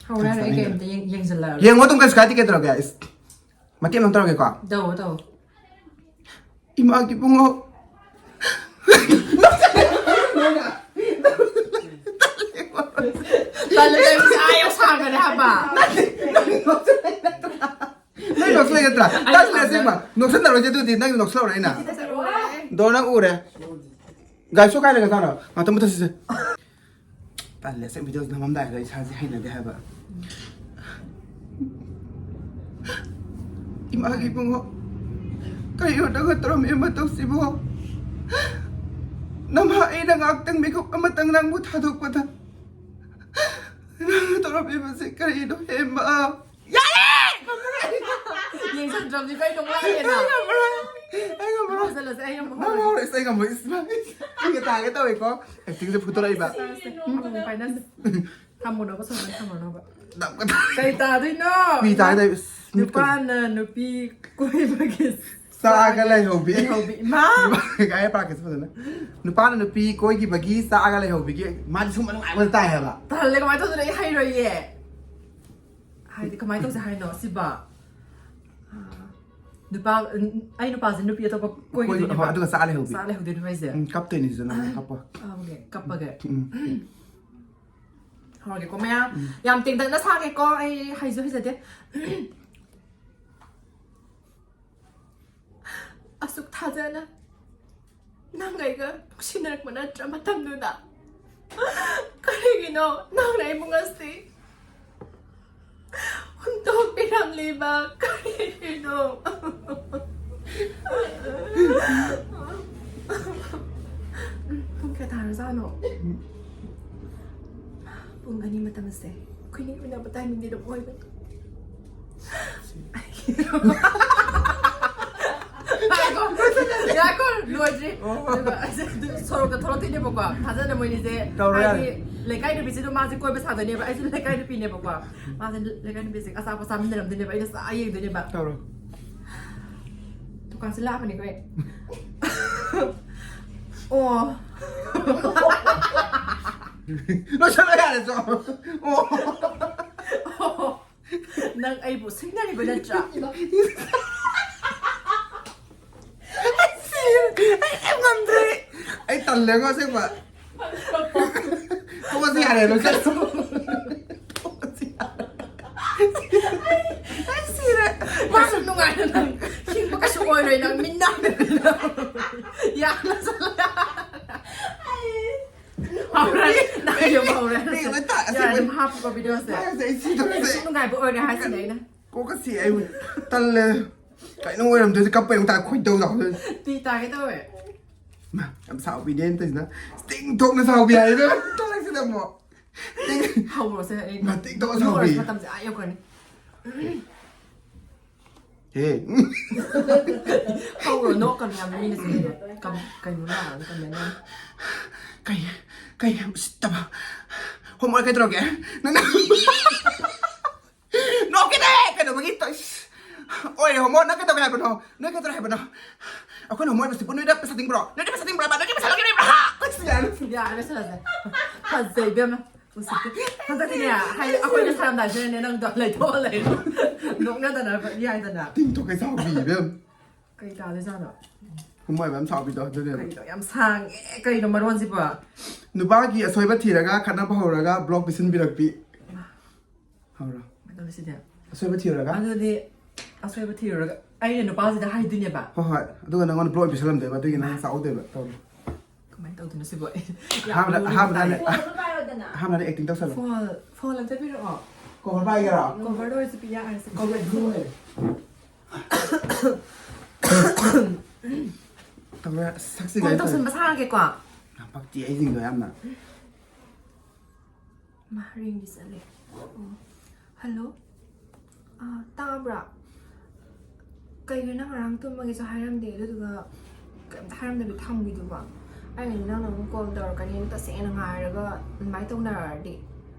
ꯍꯧꯔꯦ, ꯍꯧꯔꯦ, ꯑꯩ ꯀꯩꯝꯇ ꯌꯦꯡ-, ꯌꯦꯡꯁꯤꯜꯂꯛꯑꯔꯣꯏ꯫ ꯌꯦꯡꯉꯣ ꯑꯗꯨꯝ, ꯀꯩꯁꯨ ꯀꯥꯏꯗꯦ, ꯀꯩꯗꯧꯔꯒꯦ? ꯏꯁ, ꯃꯇꯦꯛ ꯑꯃ ꯇꯧꯔꯒꯦꯀꯣ꯫ ꯇꯧꯋꯣ, ꯇꯧꯋꯣ꯫ ꯏꯃꯥꯒꯤ ꯏꯕꯨꯡꯉꯣ꯫ ꯇꯜꯂꯦ, ꯇꯜꯂꯦ, ꯑꯥ ꯌꯧ ꯁꯥꯡꯒꯅꯤ ꯍꯥꯏꯕ꯫ ꯅꯪ ꯅꯣꯛꯁꯤꯜꯂꯛꯏ ꯅꯠꯇ꯭ꯔꯥ? ꯇꯜꯂꯦ ꯑꯁꯦꯡꯕ꯫ ꯅꯣꯛꯁꯤꯟꯅꯔꯣꯏꯁꯦ ꯑꯗꯨꯗꯤ, ꯅꯪ ꯅꯣꯛꯁꯤꯜꯂꯛꯎꯔꯦ ꯑꯩꯅ꯫ ꯗꯣ ꯅꯪ ꯎꯔꯦ꯫ ꯒꯥꯏꯁꯨ ꯀꯥꯏ ꯂꯩꯒꯦ ꯁꯥꯅꯣ? ꯉꯥꯛꯇꯪ ꯃꯨꯊꯠꯁꯤꯁꯦ꯫ ꯇꯜꯂꯦ ꯑꯁꯦꯡꯕ, video ꯅꯝꯃꯝꯗꯥꯏꯗ ꯏꯁꯥꯁꯦ ꯍꯩꯅꯗꯦ ꯍꯥꯏꯕ꯫ ꯏꯃꯥꯒꯤ ꯏꯕꯨꯡꯉꯣ, ꯀꯔꯤꯅꯣ ꯅꯪꯅ ꯇꯧꯔꯝꯃꯤꯕ ꯃꯇꯧꯁꯤꯕꯣ? ꯅꯃꯥ ꯑꯩꯅ ꯉꯥꯛꯇꯪ ꯃꯤꯀꯨꯞ ꯑꯃꯇꯪ ꯅꯪꯕꯨ ꯊꯥꯗꯣꯛꯄꯗ ꯅꯪꯅ ꯇꯧꯔꯝꯃꯤꯕꯁꯤ ꯀꯔꯤꯅꯣ ꯍꯦꯝꯕ? ꯌꯥꯔꯦ! ꯌꯦꯡꯁꯟꯗ꯭ꯔꯕꯗꯤ ꯀꯩꯅꯣ ꯉꯥꯡꯉꯦꯅ? ꯑꯩ ꯉꯝꯃꯔꯣꯏ꯫ ꯑꯩ ꯉꯝꯃꯔꯣꯏ꯫ ꯐꯖꯜꯂꯁꯦ, ꯑꯩ ꯑꯃꯨꯛ ꯅꯪ ꯍꯧꯔꯒꯦ꯫ ꯉꯥꯎꯔꯦ, ꯑꯩ ꯉꯝꯃꯔꯣꯏ꯫ ꯏꯁ, ꯏꯃꯥ, ꯑꯩꯒ ꯇꯥꯒꯦ ꯇꯧꯋꯦꯀꯣ꯫ Acting ꯁꯦ ꯐꯨꯠꯇꯣꯔꯛꯏꯕ꯫ ꯆꯥꯔꯁꯦ꯫ ꯑꯃꯨꯛ ꯄꯥꯏꯅꯁꯦ꯫ ꯊꯝꯃꯨꯅꯣꯕ, ꯁꯣꯝꯗ ꯊꯝꯃꯨꯅꯣꯕ꯫ ꯅꯝꯒꯗ-, ꯀꯩ ꯇꯥꯗꯣꯏꯅꯣ? ꯀꯔꯤ ꯇꯥꯒꯦ ꯇꯧꯋꯦ? ꯏꯁ, ꯃꯤꯠꯀ-, ꯅꯨꯄꯥꯅ ꯅꯨꯄꯤ ꯀꯣꯏꯕꯒꯤ ꯆꯥꯛꯑꯒ ꯂꯩꯍꯧꯕꯤ꯫ ꯂꯩꯍꯧꯕꯤ꯫ ꯏꯃꯥ! ꯏꯃꯥ, ꯀꯥꯏ ꯄꯥꯔꯛꯀꯦꯁꯦ ꯐꯖꯅ꯫ ꯅꯨꯄꯥꯅ ꯅꯨꯄꯤ ꯀꯣꯏꯈꯤꯕꯒꯤ ꯆꯥꯛꯑꯒ ꯂꯩꯍꯧꯕꯤꯒꯤ ꯃꯥꯗꯤ ꯁꯨꯝꯕ ꯅꯨꯡꯉꯥꯏꯕ ꯇꯥꯏ ꯍꯥꯏꯕ꯫ ꯇꯜꯂꯦ, ꯀꯃꯥꯏꯅ ꯇꯧꯗꯣꯏꯅꯣ? ꯑꯩ ꯍꯩꯔꯣꯏꯌꯦ꯫ ꯍꯥꯏꯗꯤ ꯀꯃꯥꯏꯅ ꯇꯧꯁꯦ ꯍꯥꯏꯅꯣ ꯁꯤꯕ? ꯑꯥ, ꯅꯨꯄꯥ, ꯑꯩ ꯅꯨꯄꯥꯁꯦ ꯅꯨꯄꯤ ꯑꯇꯣꯞꯄ ꯀꯣꯏꯒꯗꯣꯏꯅꯦꯕ꯫ ꯑꯗꯨꯒ ꯆꯥ ꯂꯩꯍꯧꯕꯤ꯫ ꯆꯥ ꯂꯩꯍꯧꯗꯣꯏꯅꯦꯕ ꯑꯩꯁꯦ꯫ ꯎꯝ, ꯀꯞꯇꯣꯏꯅꯤ ꯁꯤꯗ ꯅꯪ ꯀꯞꯄ꯫ ꯀꯞꯄꯒꯦ, ꯀꯞꯄꯒꯦ꯫ ꯎꯝ꯫ ꯍꯧꯔꯒꯦꯀꯣ ꯃꯌꯥꯝ꯫ ꯎꯝ꯫ ꯌꯥꯝ ꯇꯦꯡꯇꯛꯅ ꯁꯥꯒꯦꯀꯣ, ꯑꯩ ꯍꯩꯁꯨ ꯍꯩꯖꯗꯦ꯫ ꯑꯁꯨꯛ ꯊꯥꯖꯅ ꯅꯪ ꯑꯩꯒ ꯅꯨꯡꯁꯤꯅꯔꯛꯄ ꯅꯠꯇ꯭ꯔ ꯃꯇꯝꯗꯨꯗ? ꯀꯔꯤꯒꯤꯅꯣ ꯅꯪꯅ ꯑꯩꯕꯨ ꯉꯁꯤ ꯍꯨꯟꯗꯣꯛꯄꯤꯔꯝꯂꯤꯕ? ꯀꯔꯤꯒꯤꯅꯣ? ꯄꯨꯡ ꯀꯌꯥ ꯇꯥꯔꯖꯥꯠꯅꯣ? ꯄꯨꯡ ꯑꯅꯤ ꯃꯇꯝꯁꯦ ꯑꯩꯈꯣꯏꯅꯤ ꯎꯅꯕ timingꯗꯤ ꯑꯗꯨꯝ ꯑꯣꯏꯕ꯫ ꯉꯥꯏꯈꯣ, ꯉꯥꯏꯈꯣ, ꯂꯣꯏꯗ꯭ꯔꯤ꯫ ꯑꯣ꯫ ꯑꯗꯨꯒ ꯑꯩꯁꯦ ꯁꯣꯔꯣꯛꯇ ꯊꯣꯛꯂꯛꯇꯣꯏꯅꯦꯕꯀꯣ꯫ ꯊꯥꯖꯅ ꯃꯣꯏꯅꯤꯁꯦ ꯇꯧꯔꯣ ꯌꯥꯔꯦ꯫ ꯍꯥꯏꯗꯤ ꯂꯩꯀꯥꯏ ꯅꯨꯄꯤꯁꯤꯗ ꯃꯥꯁꯦ ꯀꯣꯏꯕ ꯁꯥꯗꯣꯏꯅꯦꯕ, ꯑꯩꯁꯨ ꯂꯩꯀꯥꯏ ꯅꯨꯄꯤꯅꯦꯕꯀꯣ꯫ ꯃꯥꯁꯦ ꯂꯩꯀꯥꯏ ꯅꯨꯄꯤꯁꯦ ꯑꯆꯥꯄꯣꯠ ꯆꯥꯃꯤꯟꯅꯔꯝꯗꯣꯏꯅꯦꯕ, ꯑꯩꯅ ꯆꯥ ꯌꯦꯡꯗꯣꯏꯅꯦꯕ꯫ ꯇꯧꯔꯣ꯫ ꯗꯨꯀꯥꯟꯁꯦ ꯂꯥꯛꯑꯕꯅꯤꯀꯣ ꯑꯩ꯫ ꯑꯣ꯫ ꯂꯣꯏꯁꯜꯂꯣ ꯌꯥꯔꯦ ꯆꯣ꯫ ꯑꯣ꯫ ꯑꯣ꯫ ꯅꯪ ꯑꯩꯕꯨ ꯁꯤꯡꯅꯔꯤꯕ ꯅꯠꯇ꯭ꯔꯥ? ꯑꯩ ꯁꯤꯔꯦ꯫ ꯑꯩ, ꯑꯩ ꯉꯝꯗ꯭ꯔꯦ꯫ ꯑꯩ ꯇꯜꯂꯦꯉꯣ ꯑꯁꯦꯡꯕ꯫ ꯇꯣꯛꯑꯁꯤ ꯌꯥꯔꯦ, ꯂꯣꯏꯁꯜꯂꯣ꯫ ꯇꯣꯛꯑꯁꯤ ꯌꯥꯔꯦ꯫ ꯑꯩ ꯁꯤꯔꯦ꯫ ꯃꯥꯁꯨ ꯅꯨꯡꯉꯥꯏꯅ ꯅꯪ ꯍꯤꯡꯕ ꯀꯩꯁꯨ ꯑꯣꯏꯔꯣꯏ ꯅꯪ ꯃꯤꯠ ꯅꯥ꯫ ꯌꯥꯔꯦ, ꯂꯣꯏꯁꯜꯂꯣ꯫ ꯍꯧꯔꯦ꯫ ꯅꯪ ꯌꯨꯝ ꯍꯧꯔꯦ꯫ ꯃꯤ ꯑꯃ ꯇꯥ-, ꯌꯥꯔꯦ, ꯑꯁꯦꯡꯕ ꯑꯗꯨꯝ ꯍꯥꯞꯄꯨꯀꯣ videoꯁꯦ꯫ ꯃꯥꯁꯦ ꯑꯩ ꯁꯤꯗꯧꯔꯦ꯫ ꯁꯤ ꯅꯨꯡꯉꯥꯏꯕ ꯑꯣꯏꯔꯦ ꯍꯥꯏꯁꯤꯅꯦ ꯑꯩꯅ꯫ ꯀꯣꯛꯀ ꯁꯤ ꯑꯩ ꯇꯜꯂꯦ꯫ ꯀꯩꯅꯣ ꯑꯣꯏꯔꯝꯗꯣꯏꯁꯦ ꯀꯞꯄ ꯑꯃꯨꯛ ꯇꯥ ꯈꯣꯏꯗꯧ ꯂꯥꯎꯔꯦ꯫ ꯄꯤ ꯇꯥꯒꯦ ꯇꯧꯋꯦ꯫ ꯃꯥ, ꯌꯥꯝ ꯁꯥꯎꯕꯤꯅꯦ ꯇꯧꯔꯤꯁꯤꯅ꯫ ꯇꯤꯡ ꯊꯣꯛꯅ ꯁꯥꯎꯕꯤ ꯍꯥꯏꯔꯦ꯫ ꯇꯧꯔꯤꯁꯤꯗ ꯑꯃꯨꯛ꯫ ꯇꯤꯡ-, ꯍꯧꯔꯁꯦ ꯑꯩ꯫ ꯃꯇꯤꯛ ꯇꯧꯔ ꯅꯣꯛꯑꯔꯁꯤ ꯁꯥꯎꯕꯤ꯫ ꯃꯇꯝꯁꯦ ꯑꯥ ꯌꯧꯈ꯭ꯔꯅꯤ꯫ ꯍꯦ꯫ ꯍꯧꯔꯣ, ꯅꯣꯛꯀꯅꯨ ꯌꯥꯝ ꯃꯤꯅ ꯆꯤꯡꯅꯕ꯫ ꯀꯝ-, ꯀꯩꯅꯣ ꯂꯥꯛꯑꯒ comment ꯑꯃ꯫ ꯀꯩ, ꯀꯩ ꯎꯁꯤꯠꯇꯕ꯫ Homework ꯀꯩꯗꯧꯔꯒꯦ? ꯅꯪꯅ ꯅꯣꯛꯀꯦꯅꯦ! ꯀꯩꯗꯧꯕꯒꯤ ꯇꯧ-, ꯏꯁ! ꯑꯣꯏꯔꯦ, homework ꯅꯪ ꯀꯩꯗꯧꯒꯦ ꯍꯥꯏꯕꯅꯣ? ꯅꯣꯏ ꯀꯩꯗꯧꯔꯦ ꯍꯥꯏꯕꯅꯣ? ꯑꯩꯈꯣꯏꯅ homework ꯁꯤꯕꯨ ꯅꯣꯏꯗ ꯄꯩꯁꯥ ꯇꯤꯡꯕ꯭ꯔꯣ? ꯅꯣꯏꯗ ꯄꯩꯁꯥ ꯇꯤꯡꯕ꯭ꯔꯣ ꯍꯥꯏꯕ? ꯅꯣꯏꯒꯤ ꯄꯩꯁꯥ ꯂꯧꯒꯦ ꯂꯩꯕ꯭ꯔꯥ? ꯍꯥ? ꯑꯁ, ꯌꯥꯔꯦ꯫ ꯌꯥꯔꯦ, ꯂꯣꯏꯁꯤꯜꯂꯁꯦ꯫ ꯐꯖꯩ, ꯏꯕꯦꯝꯃ꯫ ꯎꯁꯤꯠꯇꯦ꯫ ꯍꯟꯗꯛꯇꯤꯅꯦ, ꯍꯥꯏꯗꯤ ꯑꯩꯈꯣꯏꯅ ꯁꯥꯔꯝꯗꯥꯏꯁꯤꯗꯅꯦ, ꯅꯪꯗꯣ ꯂꯩꯊꯣꯛꯑ ꯂꯩꯔꯣ꯫ ꯅꯣꯛꯅꯗꯅꯕ ꯌꯥꯏꯗꯅ꯫ ꯇꯤꯡꯊꯣꯛꯀꯩ ꯆꯥꯎꯕꯤ ꯏꯕꯦꯝ꯫ ꯀꯩ ꯇꯥꯗꯣꯏꯖꯥꯠꯅꯣ? ꯃꯣꯏ ꯃꯌꯥꯝ ꯆꯥꯎꯕꯤꯗꯣ ꯑꯗꯨꯅꯦꯕ꯫ ꯀꯩꯅꯣ ꯌꯥꯝ ꯁꯥꯡꯉꯦ, ꯀꯩꯅꯣ ꯃꯔꯣꯟꯁꯤꯕꯣ? ꯅꯨꯄꯥꯒꯤ ꯑꯁꯣꯏꯕ ꯊꯤꯔꯒ ꯈꯠꯅꯕ ꯍꯧꯔꯒ ꯕ꯭ꯂꯣꯛ ꯄꯤꯁꯤꯟꯕꯤꯔꯛꯄꯤ꯫ ꯍꯧꯔꯣ꯫ ꯀꯩꯅꯣ ꯁꯤꯗꯤ꯫ ꯑꯁꯣꯏꯕ ꯊꯤꯔꯨꯔꯒ꯫ ꯑꯗꯨꯗꯤ ꯑꯁꯣꯏꯕ ꯊꯤꯔꯨꯔꯒ ꯑꯩꯅ ꯅꯨꯄꯥꯁꯤꯗ ꯍꯥꯏꯗꯣꯏꯅꯦꯕ꯫ ꯍꯣꯏ ꯍꯣꯏ꯫ ꯑꯗꯨꯒ ꯅꯪꯉꯣꯟꯗ ꯕ꯭ꯂꯣꯛ ꯄꯤꯁꯜꯂꯝꯗꯣꯏꯕ, ꯑꯗꯨꯒꯤ ꯅꯪ ꯆꯥꯎꯗꯣꯏꯕ꯫ ꯇꯧꯔꯣ꯫ ꯀꯃꯥꯏꯅ ꯇꯧꯗꯣꯏꯅꯣ ꯁꯤꯕꯣ? ꯑꯩ ꯌꯥꯝ ꯑꯍꯥꯟꯕꯗ ꯂꯨꯔꯤ ꯑꯍꯥꯟꯕꯗꯅꯦ꯫ ꯇꯥꯏ꯫ ꯑꯍꯥꯟꯕꯗꯅꯦ ꯑꯦꯛꯇꯤꯡ ꯇꯧꯁꯜꯂꯣ꯫ ꯐꯣꯟ, ꯐꯣꯟ ꯑꯝꯇ ꯄꯤꯔꯛꯑꯣ꯫ ꯀꯣꯚꯔ ꯄꯥꯏꯒꯦꯔꯣ? ꯀꯣꯚꯔꯗ ꯑꯣꯏꯔꯁꯨ ꯄꯤ ꯌꯥꯔꯁꯦ꯫ ꯀꯣꯚꯔ ꯕ꯭ꯂꯨ ꯂꯩ꯫ ꯇꯧꯔꯦ꯫ ꯁꯛꯁꯤ ꯐꯣꯟ ꯀꯩꯅꯣ ꯇꯧꯔꯦ꯫ ꯇꯧꯁꯟꯕ ꯁꯥꯔꯒꯦꯀꯣ꯫ ꯌꯥꯝ ꯄꯛꯇꯤ ꯑꯩꯁꯤꯡꯗꯣ ꯌꯥꯝꯅ꯫ ꯃꯥ ꯔꯤꯡꯗꯤ ꯆꯠꯂꯦ꯫ ꯑꯣ꯫ ꯍꯜꯂꯣ꯫ ꯑꯥ, ꯇꯥꯕ꯭ꯔꯥ? ꯀꯩꯅꯣ ꯅꯪ ꯉꯔꯥꯡ ꯇꯨꯝꯃꯒꯦꯁꯨ ꯍꯥꯏꯔꯝꯗꯦ, ꯑꯗꯨꯗꯨꯒ ꯀꯩꯝꯇ ꯍꯥꯏꯔꯝꯗꯕꯤ ꯊꯝꯈꯤꯗꯨꯕꯣ? ꯑꯩꯅꯗꯤ ꯅꯪꯅ ꯑꯃꯨꯛ ꯀꯣꯜ ꯇꯧꯔꯛꯀꯅꯤꯅ ꯇꯁꯦꯡꯅ ꯉꯥꯏꯔꯒ ꯑꯗꯨꯃꯥꯏꯅ ꯇꯧꯅꯔꯗꯤ꯫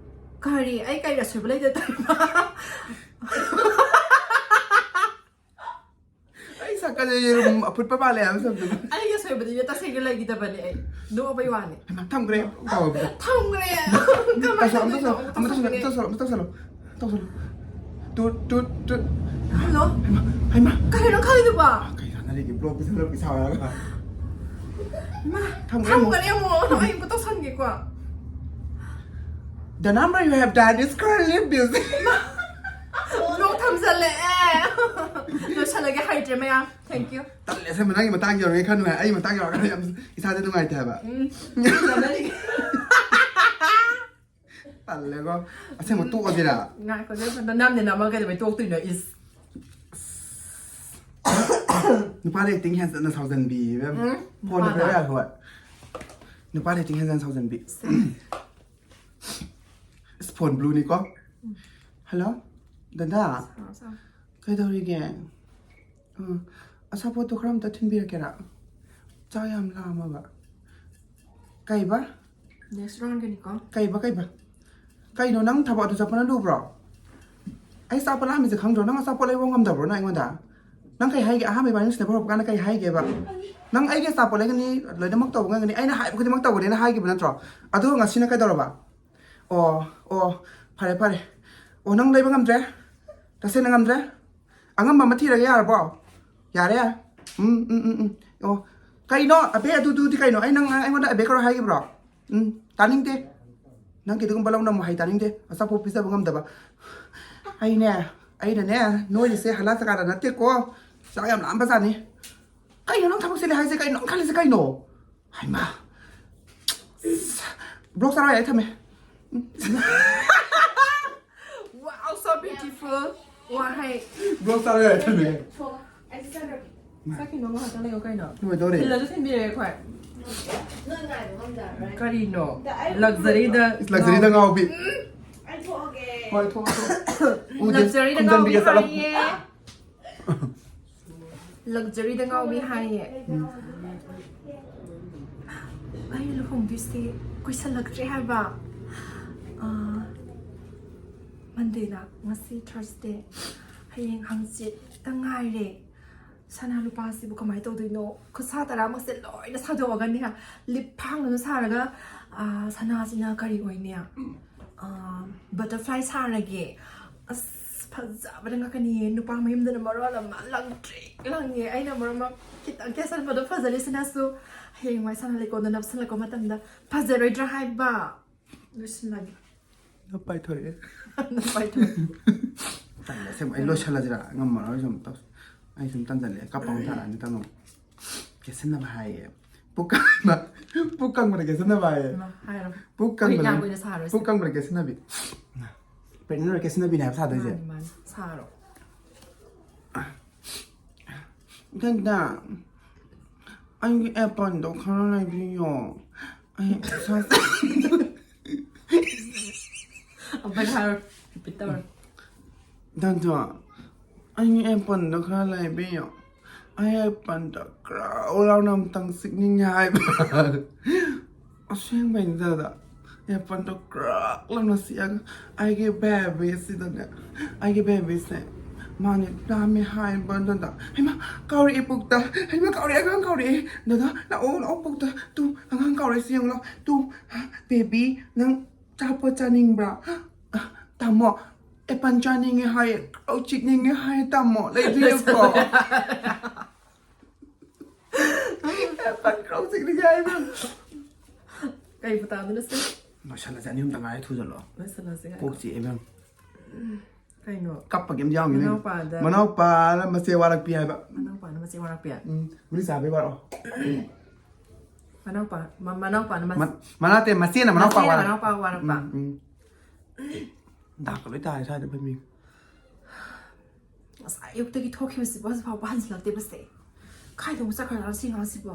ꯀꯔꯤ? ꯑꯩ ꯀꯔꯤ ꯑꯁꯣꯏꯕ ꯂꯩꯗ ꯇꯧꯔꯤꯕ? ꯑꯩ ꯁꯛꯀꯁꯦ ꯌꯦꯔꯨꯝ ꯑꯐꯨꯠꯄ ꯃꯥꯜꯂꯦ ꯍꯥꯏꯕ ꯁꯛꯇꯨ꯫ ꯑꯩꯒꯤ ꯑꯁꯣꯏꯕꯗꯤ ꯇꯁꯦꯡꯅ ꯂꯩꯈꯤꯗꯕꯅꯦ, ꯑꯩ ꯅꯣꯛꯑꯕꯩ ꯋꯥꯅꯤ꯫ ꯍꯩꯃꯥ, ꯊꯝꯈ꯭ꯔꯦ꯫ ꯇꯧꯔꯕꯗ꯫ ꯊꯝꯈ꯭ꯔꯦ꯫ ꯀꯃꯥꯏꯅ ꯇꯧꯁꯜꯂꯣ, ꯑꯃꯨꯛ ꯇꯧꯗꯣꯏꯅꯣ? ꯇꯧꯁꯜꯂꯣ, ꯑꯃꯨꯛ ꯇꯧꯁꯜꯂꯣ, ꯑꯃꯨꯛ ꯇꯧꯁꯜꯂꯣ, ꯑꯃꯨꯛ ꯇꯧꯁꯜꯂꯣ꯫ ꯇꯨꯠ, ꯇꯨꯠ, ꯇꯨꯠ꯫ ꯍꯜꯂꯣ꯫ ꯍꯩꯃꯥ, ꯍꯩꯃꯥ꯫ ꯀꯩꯅꯣ ꯈꯜꯂꯤꯗꯨꯕꯣ? ꯀꯩ ꯁꯥꯟꯅꯔꯤꯒꯦ? ꯕ꯭ꯂꯣꯛ ꯄꯤꯁꯜꯂꯛꯄꯤ ꯁꯥꯎꯔꯒ꯫ ꯃꯥ, ꯊꯝꯈ꯭ꯔꯦ ꯑꯃꯨꯛ꯫ ꯊꯝꯈ꯭ꯔꯦ ꯑꯃꯨꯛ꯫ ꯑꯩ ꯑꯃꯨꯛ ꯇꯧꯁꯟꯒꯦꯀꯣ꯫ The number you have dialed is currently busy. Block ꯊꯝꯖꯜꯂꯛꯑꯦ꯫ ꯂꯣꯏꯁꯜꯂꯒꯦ ꯍꯩꯇ꯭ꯔꯦ ꯃꯌꯥꯝ꯫ Thank you꯫ ꯇꯜꯂꯦ ꯑꯁꯦꯡꯕ, ꯅꯪꯒꯤ ꯃꯇꯥꯡ ꯌꯧꯔꯒꯦ ꯈꯟꯕ ꯑꯩ ꯃꯇꯥꯡ ꯌꯧꯔꯒ ꯌꯥꯝ ꯏꯁꯥꯁꯦ ꯅꯨꯡꯉꯥꯏꯇꯦ ꯍꯥꯏꯕ꯫ ꯎꯝ꯫ ꯁꯥꯟꯅꯔꯤꯒꯦ꯫ ꯇꯜꯂꯦꯀꯣ꯫ ꯑꯁꯦꯡꯕ ꯇꯣꯛꯑꯁꯤꯔꯥ? ꯉꯥꯏꯈꯣ, ꯅꯝꯅꯦ ꯅꯝꯃ ꯀꯩꯗꯧꯕꯩ ꯇꯣꯛꯇꯣꯏꯅꯣ? ꯏꯁ꯫ ꯅꯨꯄꯥ ꯔꯦꯇꯤꯡ ꯍꯦꯟꯖꯟꯅ ꯁꯥꯎꯖꯟꯕꯤ ꯏꯕꯦꯝ꯫ ꯎꯝ, ꯐꯣꯟ ꯅꯨꯄꯥꯗ꯫ ꯈꯔ ꯌꯥꯏ, ꯍꯣꯏ꯫ ꯅꯨꯄꯥ ꯔꯦꯇꯤꯡ ꯍꯦꯟꯖꯟꯅ ꯁꯥꯎꯖꯟꯕꯤ꯫ ꯏꯁ, ꯐꯣꯟ ꯕ꯭ꯂꯨꯅꯤꯀꯣ꯫ ꯍꯜꯂꯣ, ꯗꯗꯥ꯫ ꯁꯥꯎ, ꯁꯥꯎ꯫ ꯀꯩꯗꯧꯔꯤꯒꯦ? ꯑꯥ, ꯑꯆꯥꯄꯣꯠꯇꯣ ꯈꯔ ꯑꯝꯇ ꯊꯤꯟꯕꯤꯔꯛꯀꯦꯔꯥ? ꯆꯥꯛ ꯌꯥꯝ ꯂꯥꯝꯃꯕ꯫ ꯀꯩꯕ? Next round ꯒꯤꯅꯤꯀꯣ꯫ ꯀꯩꯕ, ꯀꯩꯕ? ꯀꯩꯅꯣ, ꯅꯪ ꯊꯕꯛ ꯑꯗꯨ ꯆꯠꯄꯅ ꯂꯨꯕ꯭ꯔꯣ? ꯑꯩ ꯆꯥꯛ ꯂꯥꯝꯃꯤꯁꯦ ꯈꯪꯗ꯭ꯔꯣ? ꯅꯪ ꯑꯆꯥꯄꯣꯠ ꯂꯩꯕ ꯉꯝꯗꯕ꯭ꯔꯣ ꯅꯪ ꯑꯩꯉꯣꯟꯗ? ꯅꯪ ꯀꯩ ꯍꯥꯏꯒꯦ? ꯑꯍꯥꯟꯕ ꯏꯕꯥꯅꯤ ꯅꯨꯡꯁꯤꯅꯕ ꯍꯧꯔꯛꯄ ꯀꯥꯟꯗ ꯀꯩ ꯍꯥꯏꯒꯦꯕ? ꯅꯪ ꯑꯩꯒꯤ ꯑꯆꯥꯄꯣꯠ ꯂꯩꯒꯅꯤ, ꯂꯣꯏꯅꯃꯛ ꯇꯧꯕ ꯉꯝꯒꯅꯤ, ꯑꯩꯅ ꯍꯥꯏꯕ ꯈꯨꯗꯤꯡꯃꯛ ꯇꯧꯒꯅꯤꯅ ꯍꯥꯏꯈꯤꯕ ꯅꯠꯇ꯭ꯔꯣ? ꯑꯗꯨꯒ ꯉꯁꯤꯅ ꯀꯩꯗꯧꯔꯕ? ꯑꯣ, ꯑꯣ, ꯐꯔꯦ, ꯐꯔꯦ꯫ ꯑꯣ, ꯅꯪ ꯂꯩꯕ ꯉꯝꯗ꯭ꯔꯦ? ꯇꯁꯦꯡꯅ ꯉꯝꯗ꯭ꯔꯦ? ꯑꯉꯝꯕ ꯑꯃ ꯊꯤꯔꯒꯦ, ꯌꯥꯔꯕꯣ? ꯌꯥꯔꯦ? ꯎꯝ, ꯎꯝ, ꯎꯝ, ꯎꯝ꯫ ꯑꯣ, ꯀꯩꯅꯣ? ꯑꯕꯦ ꯑꯗꯨꯗꯨꯗꯤ ꯀꯩꯅꯣ? ꯑꯩ ꯅꯪ, ꯑꯩꯉꯣꯟꯗ ꯑꯕꯦ ꯀꯧꯔꯣ ꯍꯥꯏꯈꯤꯕ꯭ꯔꯣ? ꯎꯝ, ꯇꯥꯅꯤꯡꯗꯦ꯫ ꯅꯪꯒꯤ ꯑꯗꯨꯒꯨꯝꯕ ꯂꯧꯅ ꯑꯃꯨꯛ ꯍꯩ ꯇꯥꯅꯤꯡꯗꯦ꯫ ꯑꯆꯥꯄꯣꯠ ꯄꯤꯖꯕ ꯉꯝꯗꯕ꯫ ꯑꯩꯅꯦ, ꯑꯩꯅꯅꯦ, ꯅꯣꯏꯔꯤꯁꯦ ꯍꯂꯥ ꯆꯀꯥꯗ ꯅꯠꯇꯦꯀꯣ꯫ ꯆꯥꯛ ꯌꯥꯝ ꯂꯥꯝꯕꯖꯥꯠꯅꯤ꯫ ꯀꯩꯅꯣ ꯅꯪ ꯊꯕꯛ ꯆꯤꯜꯂꯦ ꯍꯥꯏꯁꯦ? ꯀꯩꯅꯣ ꯅꯪ ꯈꯜꯂꯤꯁꯦ ꯀꯩꯅꯣ? ꯍꯩꯃꯥ꯫ ꯕ꯭ꯂꯣꯛ ꯆꯥꯔꯣꯏ, ꯑꯩ ꯊꯝꯃꯦ꯫ Wow, so beautiful. ꯋꯥꯍꯩ꯫ ꯕ꯭ꯂꯣꯛ ꯆꯥꯔꯣꯏ, ꯑꯩ ꯊꯝꯃꯦ꯫ ꯆꯥꯛꯀꯤꯅꯣ ꯉꯥꯏꯍꯥꯛꯇꯪ ꯂꯩꯌꯣ ꯀꯩꯅꯣ? ꯂꯣꯏꯗꯧꯔꯦ꯫ ꯊꯤꯜꯂꯁꯨ ꯊꯤꯟꯕꯤꯔꯦ ꯑꯩꯈꯣꯏ꯫ ꯀꯔꯤꯅꯣ? ꯂꯛꯖꯔꯤꯗ ꯂꯛꯖꯔꯤꯗ ꯉꯥꯎꯕꯤ꯫ ꯍꯣꯏ, ꯊꯣꯛꯑꯣ, ꯊꯣꯛꯑꯣ꯫ ꯎꯗꯦ, ꯂꯛꯖꯔꯤꯗ ꯈꯨꯝꯖꯟꯕꯤꯒꯦ ꯉꯥꯎꯕꯤ ꯆꯠꯂꯣ꯫ ꯍꯥꯏꯌꯦ꯫ ꯂꯛꯖꯔꯤꯗ ꯉꯥꯎꯕꯤ ꯍꯥꯏꯌꯦ꯫ ꯑꯩ ꯂꯨꯍꯣꯡꯗꯣꯏꯁꯦ ꯀꯨꯏꯁꯜꯂꯛꯇ꯭ꯔꯦ ꯍꯥꯏꯕ꯫ ꯑꯥ, ꯃꯟꯗꯦꯅ, ꯉꯁꯤ ꯊꯔꯁꯗꯦ, ꯍꯌꯦꯡ ꯍꯪꯆꯤꯠꯇ ꯉꯥꯏꯔꯦ꯫ ꯁꯅꯥ ꯂꯨꯄꯥꯁꯤꯕꯨ ꯀꯃꯥꯏꯅ ꯇꯧꯗꯣꯏꯅꯣ? ꯈꯨꯠꯁꯥ ꯇꯔꯥꯃꯛꯁꯦ ꯂꯣꯏꯅ ꯁꯥꯗꯣꯛꯑꯒꯅꯦ, ꯂꯤꯛ ꯐꯥꯡꯗꯨꯅ ꯁꯥꯔꯒ, ꯑꯥ, ꯁꯅꯥꯁꯤꯅ ꯀꯔꯤ ꯑꯣꯏꯅꯤ? ꯑꯥ, ꯕꯇꯔꯐ꯭ꯂꯥꯏ ꯁꯥꯔꯒꯦ꯫ ꯑꯁ, ꯐꯖꯕꯅ ꯉꯛꯀꯅꯤꯌꯦ꯫ ꯅꯨꯄꯥ ꯃꯌꯨꯝꯗꯅ ꯃꯔꯣꯜ ꯑꯃ ꯂꯪꯇ꯭ꯔꯤꯛ ꯂꯪꯉꯦ꯫ ꯑꯩꯅ ꯃꯔꯣꯜ ꯑꯃ ꯈꯤꯇꯪ ꯀꯦꯁꯟꯕꯗꯣ ꯐꯖꯔꯤꯁꯤꯅꯁꯨ ꯍꯌꯦꯡꯋꯥꯏ ꯁꯅꯥ ꯂꯩꯀꯣꯟꯗ ꯅꯞꯁꯤꯜꯂꯛꯄ ꯃꯇꯝꯗ ꯐꯖꯔꯣꯏꯗ꯭ꯔꯥ ꯍꯥꯏꯕ? ꯂꯣꯏꯁꯤꯜꯂꯒꯦ꯫ ꯅꯞ ꯄꯥꯏꯊꯣꯔꯛꯑꯦ꯫ ꯅꯞ ꯄꯥꯏꯊꯣꯔꯛꯑꯦ꯫ ꯇꯜꯂꯦ, ꯑꯁꯦꯡꯕ꯫ ꯑꯩ ꯂꯣꯏꯁꯤꯜꯂꯁꯤꯔꯥ? ꯉꯝꯃꯔꯣꯏ ꯁꯨꯝ ꯇꯧ-, ꯑꯩ ꯁꯨꯝ ꯇꯟꯖꯜꯂꯛꯑꯦ꯫ ꯀꯞꯄ ꯑꯃꯨꯛ ꯊꯥꯔꯛꯑꯅꯤ, ꯇꯥꯃꯣ꯫ ꯀꯦꯁꯟꯅꯕ ꯍꯥꯏꯌꯦ꯫ ꯄꯨꯛ ꯀꯪꯕ-, ꯄꯨꯛ ꯀꯪꯕꯗ ꯀꯦꯁꯟꯅꯕ ꯍꯥꯏꯌꯦ꯫ ꯏꯃꯥ, ꯍꯥꯏꯔꯣ꯫ ꯄꯨꯛ ꯀꯪꯕꯗ, ꯌꯥꯝ ꯀꯨꯏꯅ ꯁꯥꯔꯣꯏꯁꯦ꯫ ꯄꯨꯛ ꯀꯪꯕꯗ ꯀꯦꯁꯟꯅꯕꯤ꯫ Pregnant ꯑꯣꯏꯔ ꯀꯦꯁꯟꯅꯕꯤꯅꯦ ꯍꯥꯏꯕ ꯁꯥꯗꯣꯏꯁꯦ꯫ ꯃꯥꯅꯤ, ꯃꯥꯅꯤ꯫ ꯁꯥꯔꯣ꯫ ꯗꯗꯥ, ꯑꯩꯒꯤ apple ꯗꯣ ꯈꯔ ꯂꯩꯕꯤꯌꯣ꯫ ꯑꯩ exercise ꯑꯃꯨꯛꯇꯪ ꯍꯥꯏꯔꯣ, repeat ꯇꯧꯔꯣ꯫ ꯗꯗꯥ, ꯑꯩꯒꯤ apple ꯗꯣ ꯈꯔ ꯂꯩꯕꯤꯌꯣ꯫ ꯑꯩ apple ꯗꯣ ꯒ꯭ꯔꯧ ꯂꯥꯎꯅ ꯑꯃꯨꯛꯇꯪ ꯆꯤꯛꯅꯤꯡꯉꯦ ꯍꯥꯏꯕ꯫ ꯑꯁꯦꯡꯕꯩꯅꯤ ꯗꯗꯥ꯫ Apple ꯗꯣ ꯒ꯭ꯔꯧ ꯂꯥꯎꯅ ꯆꯤꯛꯑꯒ ꯑꯩꯒꯤ baby ꯁꯤꯗꯅꯦ, ꯑꯩꯒꯤ baby ꯁꯦ ꯃꯥꯅꯦ ꯂꯥꯝꯃꯦ ꯍꯥꯏꯕ ꯗꯗꯥ꯫ ꯍꯩꯃꯥ, ꯀꯥꯎꯔꯛꯑꯦ ꯄꯨꯛꯇ꯫ ꯍꯩꯃꯥ, ꯀꯥꯎꯔꯛꯑꯦ, ꯑꯉꯥꯡ ꯀꯥꯎꯔꯛꯑꯦ꯫ ꯗꯗꯥ, ꯂꯥꯛꯑꯣ, ꯂꯥꯛꯑꯣ ꯄꯨꯛꯇ꯫ ꯇꯨ, ꯑꯉꯥꯡ ꯀꯥꯎꯔꯛꯑꯦ, ꯁꯤ ꯌꯦꯡꯉꯨ ꯂꯥꯎ꯫ ꯇꯨ, baby, ꯅꯪ ꯑꯆꯥꯄꯣꯠ ꯆꯥꯅꯤꯡꯕ꯭ꯔꯥ? ꯇꯥꯃꯣ, ꯑꯦꯄꯜ ꯆꯥꯅꯤꯡꯉꯦ ꯍꯥꯏ, ꯀ꯭ꯔꯧ ꯆꯤꯛꯅꯤꯡꯉꯦ ꯍꯥꯏ, ꯇꯥꯃꯣ, ꯂꯩꯕꯤꯌꯨꯀꯣ꯫ ꯑꯦꯄꯜ ꯀ꯭ꯔꯧ ꯆꯤꯛꯅꯤꯡꯉꯦ ꯍꯥꯏ, ꯏꯕꯦꯝ꯫ ꯀꯩ ꯃꯇꯥꯡꯗꯅꯣ ꯁꯤ? ꯂꯣꯏꯁꯜꯂꯁꯦ, ꯑꯅꯤ ꯑꯍꯨꯝꯇ ꯉꯥꯏꯔꯦ, ꯊꯨꯖꯜꯂꯣ꯫ ꯂꯣꯏꯁꯜꯂꯁꯦ, ꯉꯥꯏꯈꯣ꯫ ꯀꯣꯛ ꯆꯤꯛꯑꯦ, ꯏꯕꯦꯝ꯫ ꯀꯩꯅꯣ? ꯀꯞꯄꯒꯤ ꯑꯃ ꯌꯥꯎꯔꯤꯅꯦ꯫ ꯃꯅꯥꯎꯄꯥꯗ꯫ ꯃꯅꯥꯎꯄꯥꯅ ꯃꯆꯦ ꯋꯥꯔꯛꯄꯤ ꯍꯥꯏꯕ꯫ ꯃꯅꯥꯎꯄꯥꯅ ꯃꯆꯦ ꯋꯥꯔꯛꯄꯤ? ꯎꯝ, ꯒꯨꯂꯤ ꯆꯥꯕꯩ ꯋꯥꯔꯛꯑꯣ꯫ ꯃꯅꯥꯎꯄꯥ, ꯃ-, ꯃꯅꯥꯎꯄꯥꯅ ꯃ-, ꯃ-, ꯃꯅꯥꯎ ꯅꯠꯇꯦ, ꯃꯆꯦꯅ ꯃꯅꯥꯎꯄꯥ ꯃꯆꯦꯅ ꯋꯥꯔꯛ-, ꯃꯅꯥꯎꯄꯥ ꯋꯥꯔꯛꯄ꯫ ꯎꯝ, ꯎꯝ꯫ ꯗꯥꯛꯀ ꯂꯣꯏ ꯇꯥꯔꯦ ꯁ꯭ꯋꯥꯏꯗ ꯐꯝꯃꯤ꯫ ꯉꯁꯥꯏ ꯑꯌꯨꯛꯇꯒꯤ ꯊꯣꯛꯈꯤꯕꯁꯤꯕꯨ ꯍꯧꯖꯤꯛ ꯐꯥꯎꯕ ꯍꯟꯖꯤꯜꯂꯛꯇꯦꯕꯁꯦ꯫ ꯀꯥꯏꯗ ꯑꯃꯨꯛ ꯆꯠꯈ꯭ꯔꯖꯥꯠꯅꯣ ꯁꯤ ꯑꯉꯥꯡꯁꯤꯕꯣ?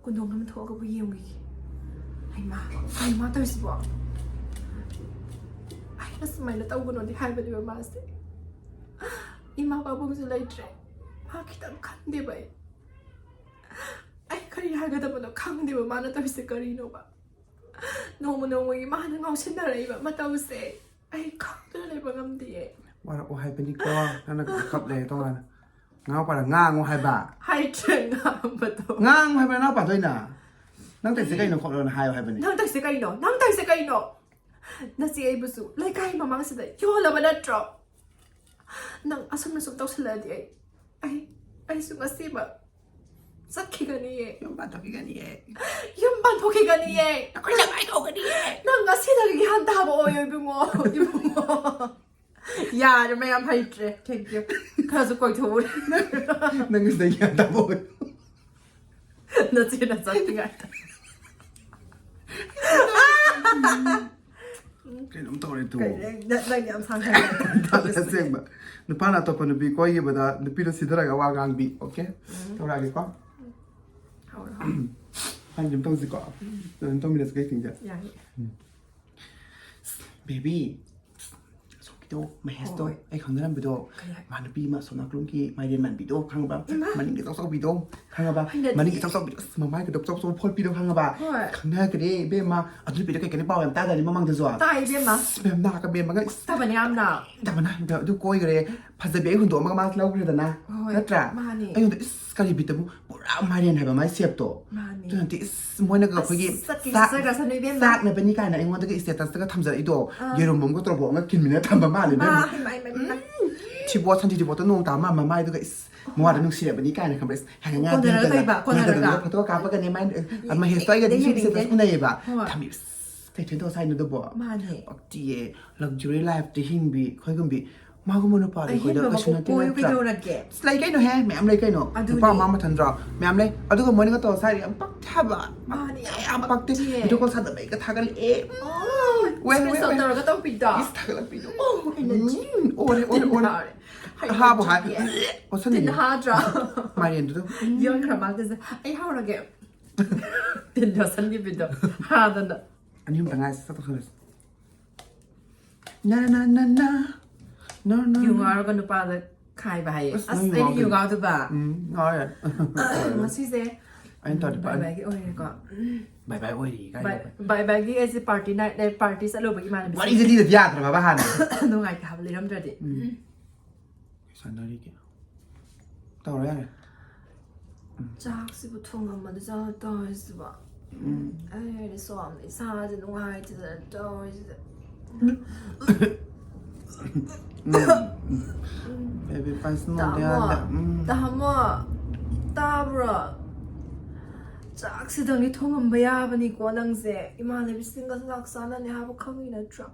ꯀꯣꯟꯗꯣꯡ ꯑꯃ ꯊꯣꯛꯑꯒꯕꯨ ꯌꯦꯡꯉꯨꯈꯤꯒꯦ꯫ ꯍꯩꯃꯥ, ꯀꯩꯅꯣ ꯃꯥ ꯇꯧꯔꯤꯁꯤꯕꯣ? ꯑꯩꯅ ꯁꯨꯃꯥꯏꯅ ꯇꯧꯒꯅꯣꯗꯤ ꯍꯥꯏꯕꯅꯦꯕ ꯃꯥꯁꯦ꯫ ꯏꯃꯥ ꯄꯥꯕꯨꯡꯁꯨ ꯂꯩꯇ꯭ꯔꯦ꯫ ꯃꯥ ꯈꯤꯇꯪ ꯈꯟꯗꯦꯕ ꯑꯩ꯫ ꯑꯩ ꯀꯔꯤ ꯍꯥꯏꯒꯗꯕꯅꯣ ꯈꯪꯗꯦꯕ ꯃꯥꯅ ꯇꯧꯔꯤꯁꯦ ꯀꯔꯤꯅꯣꯕ꯫ ꯅꯣꯡꯃ ꯅꯣꯡꯃꯒꯤ ꯃꯥꯅ ꯉꯥꯎꯁꯤꯟꯅꯔꯛꯏꯕ ꯃꯇꯧꯁꯦ ꯑꯩ ꯈꯪꯗꯅ ꯂꯩꯕ ꯉꯝꯗꯤꯌꯦ꯫ ꯋꯥꯔꯛꯑꯣ ꯍꯥꯏꯕꯅꯤꯀꯣ, ꯅꯪꯅ ꯀꯞ ꯂꯩꯔꯦ ꯇꯣꯉꯥꯟꯅ꯫ ꯅꯅꯥꯎꯄꯥꯗ ꯉꯥꯡꯉꯣ ꯍꯥꯏꯕ꯫ ꯍꯩꯇ꯭ꯔꯦ ꯉꯥꯡꯕꯗꯣ꯫ ꯉꯥꯡꯉꯣ ꯍꯥꯏꯕ ꯅꯅꯥꯎꯄꯥꯗ ꯑꯣꯏꯅ꯫ "ꯅꯪ ꯇꯧꯔꯤꯁꯦ ꯀꯩꯅꯣ?" ꯈꯣꯠꯂꯣꯅ ꯍꯥꯏꯌꯣ ꯍꯥꯏꯕꯅꯤ꯫ "ꯅꯪ ꯇꯧꯔꯤꯁꯦ ꯀꯩꯅꯣ? ꯅꯪ ꯇꯧꯔꯤꯁꯦ ꯀꯩꯅꯣ? ꯅꯆꯦ ꯑꯩꯕꯨꯁꯨ ꯂꯩꯀꯥꯏ ꯃꯃꯥꯡꯁꯤꯗ ꯌꯣꯜꯂꯕ ꯅꯠꯇ꯭ꯔꯣ? ꯅꯪ ꯑꯁꯨꯝꯅ ꯁꯨꯝ ꯇꯧꯁꯤꯜꯂꯛꯑꯗꯤ ꯑꯩ, ꯑꯩ, ꯑꯩꯁꯨ ꯉꯁꯤꯃꯛ ꯆꯠꯈꯤꯒꯅꯤꯌꯦ꯫ ꯌꯨꯝ ꯄꯥꯟꯊꯣꯛꯈꯤꯒꯅꯤꯌꯦ꯫ ꯌꯨꯝ ꯄꯥꯟꯊꯣꯛꯈꯤꯒꯅꯤꯌꯦ꯫ ꯑꯩꯈꯣꯏ ꯂꯩꯀꯥꯏ ꯊꯣꯛꯀꯅꯤꯌꯦ꯫ ꯅꯪ ꯉꯁꯤꯗꯒꯤ ꯒ꯭ꯌꯥꯟ ꯇꯥꯕ ꯑꯣꯏꯌꯣ ꯏꯕꯨꯡꯉꯣ, ꯏꯕꯨꯡꯉꯣ꯫" ꯌꯥꯔꯦ, ꯃꯌꯥꯝ ꯍꯩꯇ꯭ꯔꯦ꯫ Thank you꯫ ꯈꯔꯁꯨ ꯀꯣꯏꯊꯣꯛꯎꯔꯦ꯫ ꯅꯪ ꯉꯁꯤꯗꯒꯤ ꯒ꯭ꯌꯥꯟ ꯇꯥꯕ ꯑꯣꯏꯌꯣ꯫ ꯅꯆꯦꯅ ꯆꯠꯇ꯭ꯔꯤꯉꯩꯗ꯫ ꯀꯩꯅꯣꯝ ꯇꯧꯔꯦ ꯇꯨ꯫ ꯀꯩ, ꯅꯪ, ꯅꯪ ꯌꯥꯝ ꯁꯥꯡꯍꯜꯂꯦ꯫ ꯇꯜꯂꯦ ꯑꯁꯦꯡꯕ꯫ ꯅꯨꯄꯥꯅ ꯑꯇꯣꯞꯄ ꯅꯨꯄꯤ ꯀꯣꯏꯈꯤꯕꯗ ꯅꯨꯄꯤꯗꯣ ꯁꯤꯊꯔꯒ ꯋꯥ ꯉꯥꯡꯕꯤ꯫ Okay? ꯎꯝ꯫ ꯇꯧꯔꯛꯑꯒꯦꯀꯣ꯫ ꯍꯧꯔꯣ, ꯍꯧꯔꯣ꯫ ꯍꯥꯏꯅ ꯑꯗꯨꯝ ꯇꯧꯁꯤꯀꯣ꯫ ꯎꯝ꯫ ꯑꯗꯨꯝ ꯇꯧꯃꯤꯟꯅꯁꯤ ꯀꯩ ꯊꯤꯡꯁꯦ꯫ ꯌꯥꯏꯌꯦ꯫ ꯎꯝ꯫ Baby, ꯑꯁꯣꯝꯒꯤꯗꯣ, ꯃꯍꯦꯁꯇꯣ, ꯍꯣꯏ꯫ ꯑꯩ ꯈꯪꯅꯔꯝꯕꯗꯣ, ꯀꯩ ꯍꯥꯏ? ꯃꯥ ꯅꯨꯄꯤ ꯑꯃ ꯑꯁꯣꯝ ꯅꯥꯀꯂꯣꯝꯒꯤ ꯃꯥꯏꯔꯦꯟ ꯃꯥꯟꯕꯤꯗꯣ, ꯈꯪꯉꯕ? ꯏꯃꯥ! ꯃꯅꯤꯡꯒꯤ ꯆꯥꯎ ꯆꯥꯎꯕꯤꯗꯣ, ꯈꯪꯉꯕ? ꯍꯩꯅꯗꯤꯌꯦ꯫ ꯃꯅꯤꯡꯒꯤ ꯆꯥꯎ ꯆꯥꯎꯕꯤꯗꯣ, ꯑꯁ, ꯃꯃꯥꯏꯒꯗꯣ ꯆꯥꯎ ꯆꯥꯎ ꯐꯣꯠꯄꯤꯗꯣ, ꯈꯪꯉꯕ? ꯍꯣꯏ꯫ ꯈꯪꯅꯈ꯭ꯔꯦ, ꯏꯕꯦꯝꯃ꯫ ꯑꯗꯨ ꯅꯨꯄꯤꯗꯣ ꯀꯩ ꯀꯩꯅꯣ ꯄꯥꯎ ꯌꯥꯝ ꯇꯥꯗꯥꯏꯅꯦ ꯃꯃꯥꯡꯗꯁꯨ? ꯇꯥꯏ, ꯏꯕꯦꯝꯃ꯫ ꯑꯁ, ꯃꯦꯝ, ꯅꯥꯀ ꯃꯦꯝꯃꯒ, ꯑꯁ, ꯐꯠꯇꯕꯅꯦ ꯌꯥꯝꯅ꯫ ꯐꯠꯇꯕꯅ, ꯑꯗꯨ ꯀꯣꯏꯈ꯭ꯔꯦ꯫ ꯐꯖꯕꯤ ꯑꯩ ꯍꯨꯟꯗꯣꯛꯑꯝꯃꯒ ꯃꯥꯁꯦ ꯂꯧꯈ꯭ꯔꯦꯗꯅ꯫ ꯍꯣꯏ, ꯅꯠꯇ꯭ꯔꯥ? ꯃꯥꯅꯦ꯫ ꯑꯩꯉꯣꯟꯗ ꯏꯁ ꯀꯔꯤ ꯕꯤꯠꯇꯕꯨ, ꯄꯨꯔꯥ ꯃꯥꯏꯔꯦꯟ ꯍꯥꯏꯕ ꯃꯥꯏ ꯁꯦꯞꯇꯣ꯫ ꯃꯥꯅꯦ꯫ ꯑꯗꯨꯅꯗꯤ ꯏꯁ ꯃꯣꯏꯅꯒ ꯑꯩꯈꯣꯏꯒꯤ ꯑꯁ, ꯆꯠꯀꯦ ꯆꯥꯛ- ꯆꯠꯆꯈ꯭ꯔꯁꯅꯨ ꯏꯕꯦꯝꯃ꯫ ꯆꯥꯛꯅꯕꯅꯤ ꯀꯥꯏꯅ ꯑꯩꯉꯣꯟꯗꯒ status ꯇꯒ ꯊꯝꯖꯔꯛꯏꯗꯣ꯫ ꯑꯥ꯫ ꯌꯦꯔꯨꯝ ꯑꯃꯒ ꯇꯣꯔꯕꯣꯠ ꯑꯃꯒ ꯀꯤꯟꯃꯤꯟꯅ ꯊꯝꯕ ꯃꯥꯜꯂꯦ ꯏꯕꯦꯝꯃ꯫ ꯃꯥ, ꯃꯥ, ꯃꯥ, ꯃꯥ꯫ ꯊꯤꯕꯣꯠ ꯁꯟꯊꯤ ꯊꯤꯕꯣꯠꯇ ꯅꯣꯡ ꯇꯥꯕ ꯃꯥꯟꯕ ꯃꯥꯏꯗꯨꯒ ꯏꯁ ꯃꯋꯥꯗ ꯅꯨꯡꯁꯤꯔꯕꯅꯤ ꯀꯥꯏꯅ ꯈꯪꯕ꯭ꯔꯥ? ꯏꯁ ꯍꯥꯏꯅ ꯉꯥ ꯀꯣꯟꯅꯔꯒ ꯉꯥꯗꯅ- ꯇꯧꯕ, ꯀꯣꯟꯅꯔꯒ ꯉꯥꯗꯅ ꯇꯧꯕ꯫ ꯐꯣꯇꯣ ꯀꯥꯞꯄꯒꯅꯦ ꯃꯥꯏ ꯌꯦ- ꯃꯍꯦꯁꯇꯣ ꯑꯩꯒꯗꯤ ꯌꯦꯡꯅꯤꯡꯗꯦ, ꯁꯨꯝ status ꯌꯦꯡꯅꯤꯡꯗꯦ꯫ ꯎꯅꯩꯌꯦꯕ꯫ ꯍꯣꯏ꯫ ꯊꯝꯃꯤ ꯏꯁ ꯀꯩꯊꯣꯏ ꯇꯧ ꯁꯥꯏꯅꯣ ꯑꯗꯨꯕꯣ? ꯃꯥꯅꯦ꯫ ꯄꯛꯇꯤꯌꯦ꯫ Luxury life ꯇꯤ ꯍꯤꯡꯕꯤ ꯑꯩꯈꯣꯏꯒꯨꯝꯕꯤ꯫ ꯃꯥꯒꯨꯝꯕ ꯅꯨꯄꯥꯗꯤ ꯑꯩꯈꯣꯏꯗ ꯑꯍꯤꯡꯕ ꯀꯩꯁꯨ ꯅꯠꯇꯦ ꯃꯀꯣꯛ ꯅꯠꯇ꯭ꯔꯥ? ꯀꯩꯗꯧꯔꯒꯦ? ꯑꯁ, ꯂꯩ ꯀꯩꯅꯣꯍꯦ, ꯃꯌꯥꯝ ꯂꯩ ꯀꯩꯅꯣ꯫ ꯑꯗꯨꯅꯦ꯫ ꯅꯨꯄꯥ ꯑꯃ ꯃꯊꯟꯗ꯭ꯔꯣ? ꯃꯌꯥꯝ ꯂꯩ꯫ ꯑꯗꯨꯒ ꯃꯣꯏꯅꯒ ꯇꯧ ꯁꯥꯏꯗꯤ ꯌꯥꯝ ꯄꯛꯇꯦ ꯍꯥꯏꯕ꯫ ꯃꯥꯅꯦ, ꯌꯥꯝ ꯌꯥꯝ ꯄꯛꯇꯦ꯫ ꯄꯛꯇꯤꯌꯦ꯫ Video call ꯁꯥꯗꯕꯩꯒ ꯊꯥꯒꯠꯂꯛꯑꯦ꯫ ꯑꯣ, ꯋꯦ, ꯋꯦ, screenshot ꯋꯦ꯫ ꯇꯧꯔꯒ ꯇꯧꯕꯤꯗꯣ꯫ ꯏꯁ ꯊꯥꯒꯠꯂꯛꯄꯤꯗꯣ꯫ ꯑꯩꯅ ꯎꯝ, ꯑꯣꯔꯦ, ꯑꯣꯔꯦ, ꯑꯣꯔꯦ꯫ ꯍꯥꯔꯦ꯫ ꯑꯍꯥꯕꯨ ꯍꯥꯏ꯫ ꯍꯩꯅꯗꯤꯌꯦ꯫ ꯑꯣꯠꯁꯟꯅꯤꯡꯉꯦ꯫ ꯇꯤꯟ ꯍꯥꯗ꯭ꯔꯥ? ꯃꯥꯏꯔꯦꯟꯗꯨꯗ꯫ ꯌꯣꯟꯈ꯭ꯔ ꯃꯥꯜꯂꯦꯁꯦ꯫ ꯑꯩ ꯍꯥꯎꯔꯒꯦ꯫ ꯇꯤꯟ ꯌꯣꯠꯁꯟꯈꯤꯕꯤꯗꯣ꯫ ꯍꯥꯗꯅ꯫ ꯑꯅꯤ ꯑꯍꯨꯝꯇ ꯉꯥꯏꯁꯦ, ꯆꯠꯊꯣꯛꯈ꯭ꯔꯁꯤ꯫ ꯅ, ꯅ, ꯅ, ꯅ꯫ ꯅ, ꯅ, ꯌꯨ ꯅ꯫ ꯉꯥꯎꯔꯒ ꯅꯨꯄꯥꯗ ꯈꯥꯏꯕ ꯍꯥꯏꯌꯦ꯫ ꯑꯁ, ꯑꯁ, ꯅꯪ ꯌꯨ ꯑꯩꯗꯤ ꯌꯨ ꯉꯥꯎꯗꯣꯏ- ꯉꯥꯎꯗꯣꯏꯕ꯫ ꯎꯝ, ꯉꯥꯎꯔꯦ꯫ ꯉꯁꯤꯁꯦ ꯑꯩꯅ ꯇꯧꯔꯗꯤ ꯕꯥꯏ ꯄꯛꯑꯅꯤ꯫ ꯕꯥꯏꯒꯤ ꯑꯣꯏꯔꯦꯀꯣ꯫ ꯕꯥꯏ ꯕꯥꯏ ꯑꯣꯏꯔꯤ ꯀꯥꯏꯅ꯫ ꯕꯥꯏ ꯕꯥꯏ ꯕꯥꯏꯒꯤ ꯑꯩꯁꯦ party night ꯂꯩ, party ꯆꯠꯂꯨꯕꯒꯤ ꯏꯃꯥꯟꯅꯕꯤ꯫ ꯋꯥꯔꯤꯁꯦ ꯂꯤꯗꯗꯤ ꯌꯥꯗ꯭ꯔꯕ ꯍꯥꯟꯅ꯫ ꯅꯨꯡꯉꯥꯏꯇꯦ ꯍꯥꯏꯕ ꯂꯤꯔꯝꯗ꯭ꯔꯗꯤ꯫ ꯎꯝ꯫ ꯁꯥꯟꯅꯔꯤꯒꯦ꯫ ꯇꯧꯔꯣ ꯌꯥꯔꯦ꯫ ꯆꯥꯛꯁꯤꯕꯨ ꯊꯣꯡꯉꯝꯕꯗ ꯆꯥ ꯇꯧꯔꯤꯁꯤꯕꯣ꯫ ꯎꯝ꯫ ꯑꯩ ꯁꯣꯝꯗ ꯏꯁꯥꯁꯦ ꯅꯨꯡꯉꯥꯏꯇꯗꯅ ꯇꯧꯔꯤꯁꯤꯗ꯫ ꯎꯝ, ꯎꯝ꯫ Baby, ꯄꯟꯁ ꯃꯣꯗ ꯇꯥꯃꯣ, ꯌꯥꯗ꯫ ꯎꯝ꯫ ꯇꯥꯃꯣ, ꯇꯥꯕ꯭ꯔꯣ? ꯆꯥꯛꯁꯤꯗꯪꯗꯤ ꯊꯣꯡꯉꯝꯕ ꯌꯥꯕꯅꯤꯀꯣ ꯅꯪꯁꯦ꯫ ꯏꯃꯥꯟꯅꯕꯤꯁꯤꯡꯒ ꯆꯥꯛ ꯆꯥꯅꯅꯤ ꯍꯥꯏꯕ ꯈꯪꯉꯤ ꯅꯠꯇ꯭ꯔꯣ?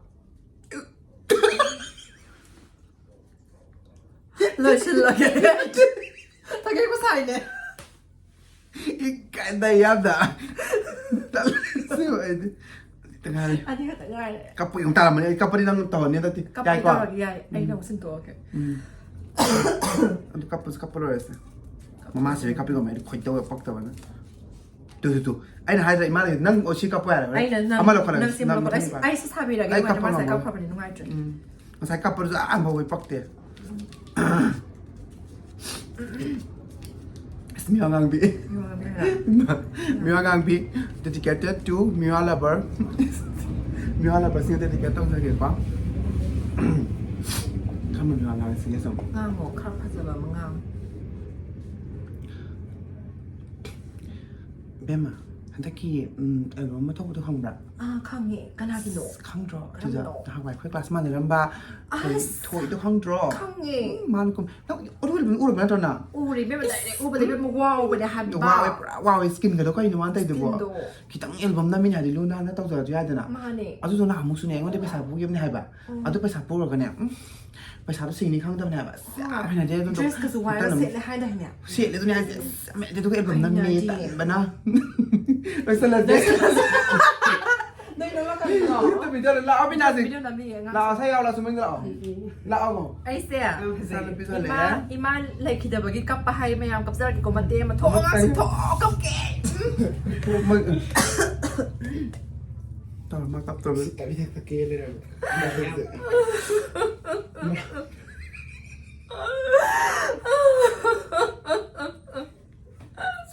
ꯂꯣꯏꯁꯤꯜꯂꯒꯦ꯫ ꯊꯒꯦꯛꯄ ꯁꯥꯏꯅꯦ꯫ ꯏꯀꯥꯏꯗ ꯌꯥꯝꯅ꯫ ꯇꯜꯂꯦ, ꯑꯁꯦꯡꯕ ꯑꯩꯗꯤ꯫ ꯈꯤꯇ ꯉꯥꯏꯔꯦ꯫ ꯑꯅꯤ ꯈꯛꯇ ꯉꯥꯏꯔꯦ꯫ ꯀꯞꯄ ꯑꯃꯨꯛ ꯇꯥꯔꯝꯃꯅꯤ꯫ ꯑꯩ ꯀꯞꯄꯗꯤ ꯅꯪ ꯇꯧꯍꯟꯅꯤ ꯍꯟꯗꯛꯇꯤ꯫ ꯀꯞꯄꯗꯤ ꯌꯥꯏꯀꯣ? ꯇꯧꯔꯒꯦ, ꯌꯥꯏ꯫ ꯑꯩꯅ ꯎꯝ꯫ ꯑꯃꯨꯛ ꯁꯤꯟꯗꯣꯛꯑꯒꯦ꯫ ꯎꯝ꯫ ꯑꯗꯨ ꯀꯞꯄꯁꯨ ꯀꯞꯄ ꯂꯣꯏꯔꯁꯦ꯫ ꯃꯃꯥꯁꯤ ꯀꯞꯄꯤꯒꯨꯝꯕ ꯑꯩꯗꯤ ꯈꯣꯏꯗꯧ ꯄꯛꯇꯕꯅ꯫ Two, two, two. ꯑꯩꯅ ꯍꯥꯏꯗ꯭ꯔꯥ ꯏꯃꯥꯅ ꯅꯪ ꯑꯣ ꯁꯤ ꯀꯞꯄ ꯌꯥꯔꯦ꯫ ꯑꯩꯅ ꯅꯪ, ꯑꯃ ꯂꯧꯈꯠꯂꯒꯦ꯫ ꯅꯪ ꯁꯤ ꯑꯃ ꯂꯧꯈꯠꯂꯣ꯫ ꯑꯩ ꯁꯤ, ꯑꯩ ꯁꯤ ꯁꯥꯕꯤꯔꯒꯦ꯫ ꯑꯩ ꯅꯨꯡꯉꯥꯏꯇ꯭ꯔꯦ, ꯀꯞꯄ ꯃꯥꯁꯦ ꯉꯝꯃꯣꯏ꯫ ꯀꯞꯈ꯭ꯔꯕꯅꯤ, ꯅꯨꯡꯉꯥꯏꯇ꯭ꯔꯦ꯫ ꯎꯝ꯫ ꯉꯁꯥꯏ ꯀꯞꯄꯗꯨꯁꯨ ꯑꯥ ꯐꯥꯎꯕ ꯄꯛꯇꯦ꯫ ꯑꯁ, ꯃꯤꯋꯥ ꯉꯥꯡꯕꯤ꯫ ꯃꯤꯋꯥ ꯉꯥꯡꯕꯤ ꯍꯥꯏꯔꯣ? ꯃꯤꯋꯥ ꯉꯥꯡꯕꯤ, dedicated to ꯃꯤꯋꯥ lover꯫ ꯃꯤꯋꯥ lover ꯁꯤꯡ dedicate ꯇꯧꯖꯒꯦꯀꯣ꯫ ꯃꯃꯤꯡ ꯉꯥꯡꯉꯛꯑꯁꯤꯅꯦ ꯁꯨꯝ꯫ ꯉꯥꯡꯉꯣ, ꯈꯔ ꯐꯖꯕ ꯑꯃ ꯉꯥꯡꯉꯣ꯫ ꯕꯦꯝꯃ, ꯍꯟꯗꯛꯀꯤ ꯎꯝ, ꯑꯦꯜꯕꯝ ꯑꯃ ꯊꯣꯛꯄꯗꯣ ꯈꯪꯕ꯭ꯔꯥ? ꯑꯥ, ꯈꯪꯉꯦ꯫ ꯀꯅꯥꯒꯤꯅꯣ? ꯑꯁ, ꯈꯪꯗ꯭ꯔꯣ? ꯀꯔꯝꯕꯅꯣ? ꯅꯍꯥꯟꯋꯥꯏ ꯑꯩꯈꯣꯏ ꯀ꯭ꯂꯥꯁ ꯃꯥꯟꯅꯔꯝꯕ ꯊꯣꯏ- ꯑꯁ, ꯊꯣꯏꯗꯣ ꯈꯪꯗ꯭ꯔꯣ? ꯈꯪꯉꯦ꯫ ꯎꯝ, ꯃꯥꯅ ꯀꯨꯝ ꯅꯪ ꯑꯗꯨ ꯑꯦꯜꯕꯝ ꯎꯔꯕ ꯅꯠꯇ꯭ꯔꯣ ꯅꯪ? ꯎꯔꯦ ꯏꯕꯦꯝꯃ, ꯗꯥꯏꯔꯦꯛ ꯎꯕꯗ ꯏꯕꯦꯝꯃ ꯋꯥꯎꯕꯅꯦ ꯍꯥꯏꯕ꯫ ꯋꯥꯎꯋꯦ, ꯄꯨꯔꯥ ꯋꯥꯎꯋꯦ꯫ ꯁ꯭ꯀꯤꯟꯒꯗꯣ ꯀꯩꯅꯣ ꯃꯥꯅ ꯇꯧꯗꯨꯕꯣ? ꯁ꯭ꯀꯤꯟꯗꯣ꯫ ꯈꯤꯇꯪ ꯑꯦꯜꯕꯝ ꯅꯝꯃꯤꯅꯦ ꯍꯥꯏꯗꯤ ꯂꯨ ꯅꯥꯟꯅ ꯇꯧꯖꯔꯁꯨ ꯌꯥꯏꯗꯅ꯫ ꯃꯥꯅꯦ꯫ ꯑꯗꯨꯗꯣ ꯅꯍꯥꯟꯃꯨꯛꯁꯨꯅꯦ ꯑꯩꯉꯣꯟꯗ ꯄꯩꯁꯥ ꯄꯨꯈꯤꯕꯅꯦ ꯍꯥꯏꯕ꯫ ꯎꯝ꯫ ꯑꯗꯨ ꯄꯩꯁꯥ ꯄꯨꯔꯒꯅꯦ, ꯎꯝ, ꯄꯩꯁꯥꯗꯣ ꯁꯤꯡꯅꯤ ꯈꯪꯗꯕꯅꯦ ꯍꯥꯏꯕ꯫ ꯑꯁ, ꯌꯥꯝ ꯍꯩꯅꯗꯦ ꯑꯗꯨꯗꯣ꯫ ꯗ꯭ꯔꯦꯁꯀꯁꯨ ꯋꯥꯏꯔ ꯈꯤꯇꯪ ꯁꯦꯠꯂꯦ ꯍꯥꯏꯗꯥꯏꯅꯦ? ꯁꯦꯠꯂꯦ ꯑꯗꯨꯅꯦ ꯍꯥꯏꯁꯦ꯫ ꯑꯁ, ꯌꯥꯝ ꯍꯩꯅꯗꯦ ꯑꯗꯨꯒ ꯑꯦꯜꯕꯝ ꯅꯝꯃꯦ ꯍꯩꯅꯗꯤꯌꯦ꯫ ꯇꯟꯕꯅ꯫ ꯂꯣꯏꯁꯜꯂꯁꯦ꯫ ꯅꯣꯏ ꯅꯣꯏ ꯋꯥꯀꯟꯗꯣ꯫ ꯚꯤꯗꯤꯑꯣ ꯂꯥꯛꯑꯣ ꯕꯤꯅꯥꯁꯤ꯫ ꯚꯤꯗꯤꯑꯣ ꯅꯝꯅꯤꯡꯉꯦ ꯑꯉꯥꯡ꯫ ꯂꯥꯛꯑꯣ ꯁꯥꯏ ꯌꯥꯎ ꯂꯥꯛꯑꯣ ꯁꯨꯃꯥꯡꯗ ꯂꯥꯛꯑꯣ꯫ ꯂꯥꯛꯑꯣ꯫ ꯑꯩꯁꯦ ꯅꯪ ꯐꯖꯅ ꯄꯤꯖꯜꯂꯦ꯫ ꯏꯃꯥ, ꯏꯃꯥ ꯂꯩꯈꯤꯗꯕꯒꯤ ꯀꯞꯄ ꯍꯥꯏ ꯃꯌꯥꯝ ꯀꯞꯆꯔꯛꯀꯦꯀꯣ, ꯃꯇꯦꯛ ꯑꯃ ꯊꯣꯛꯑꯒ ꯀꯞꯄ ꯊꯣꯛꯑ ꯀꯞꯀꯦ꯫ ꯃꯣꯏ ꯇꯧꯔ ꯃꯥ ꯀꯞꯇꯧꯔ ꯇꯞ ꯍꯦꯛꯇ ꯀꯦ ꯂꯩꯔꯝꯃꯦ꯫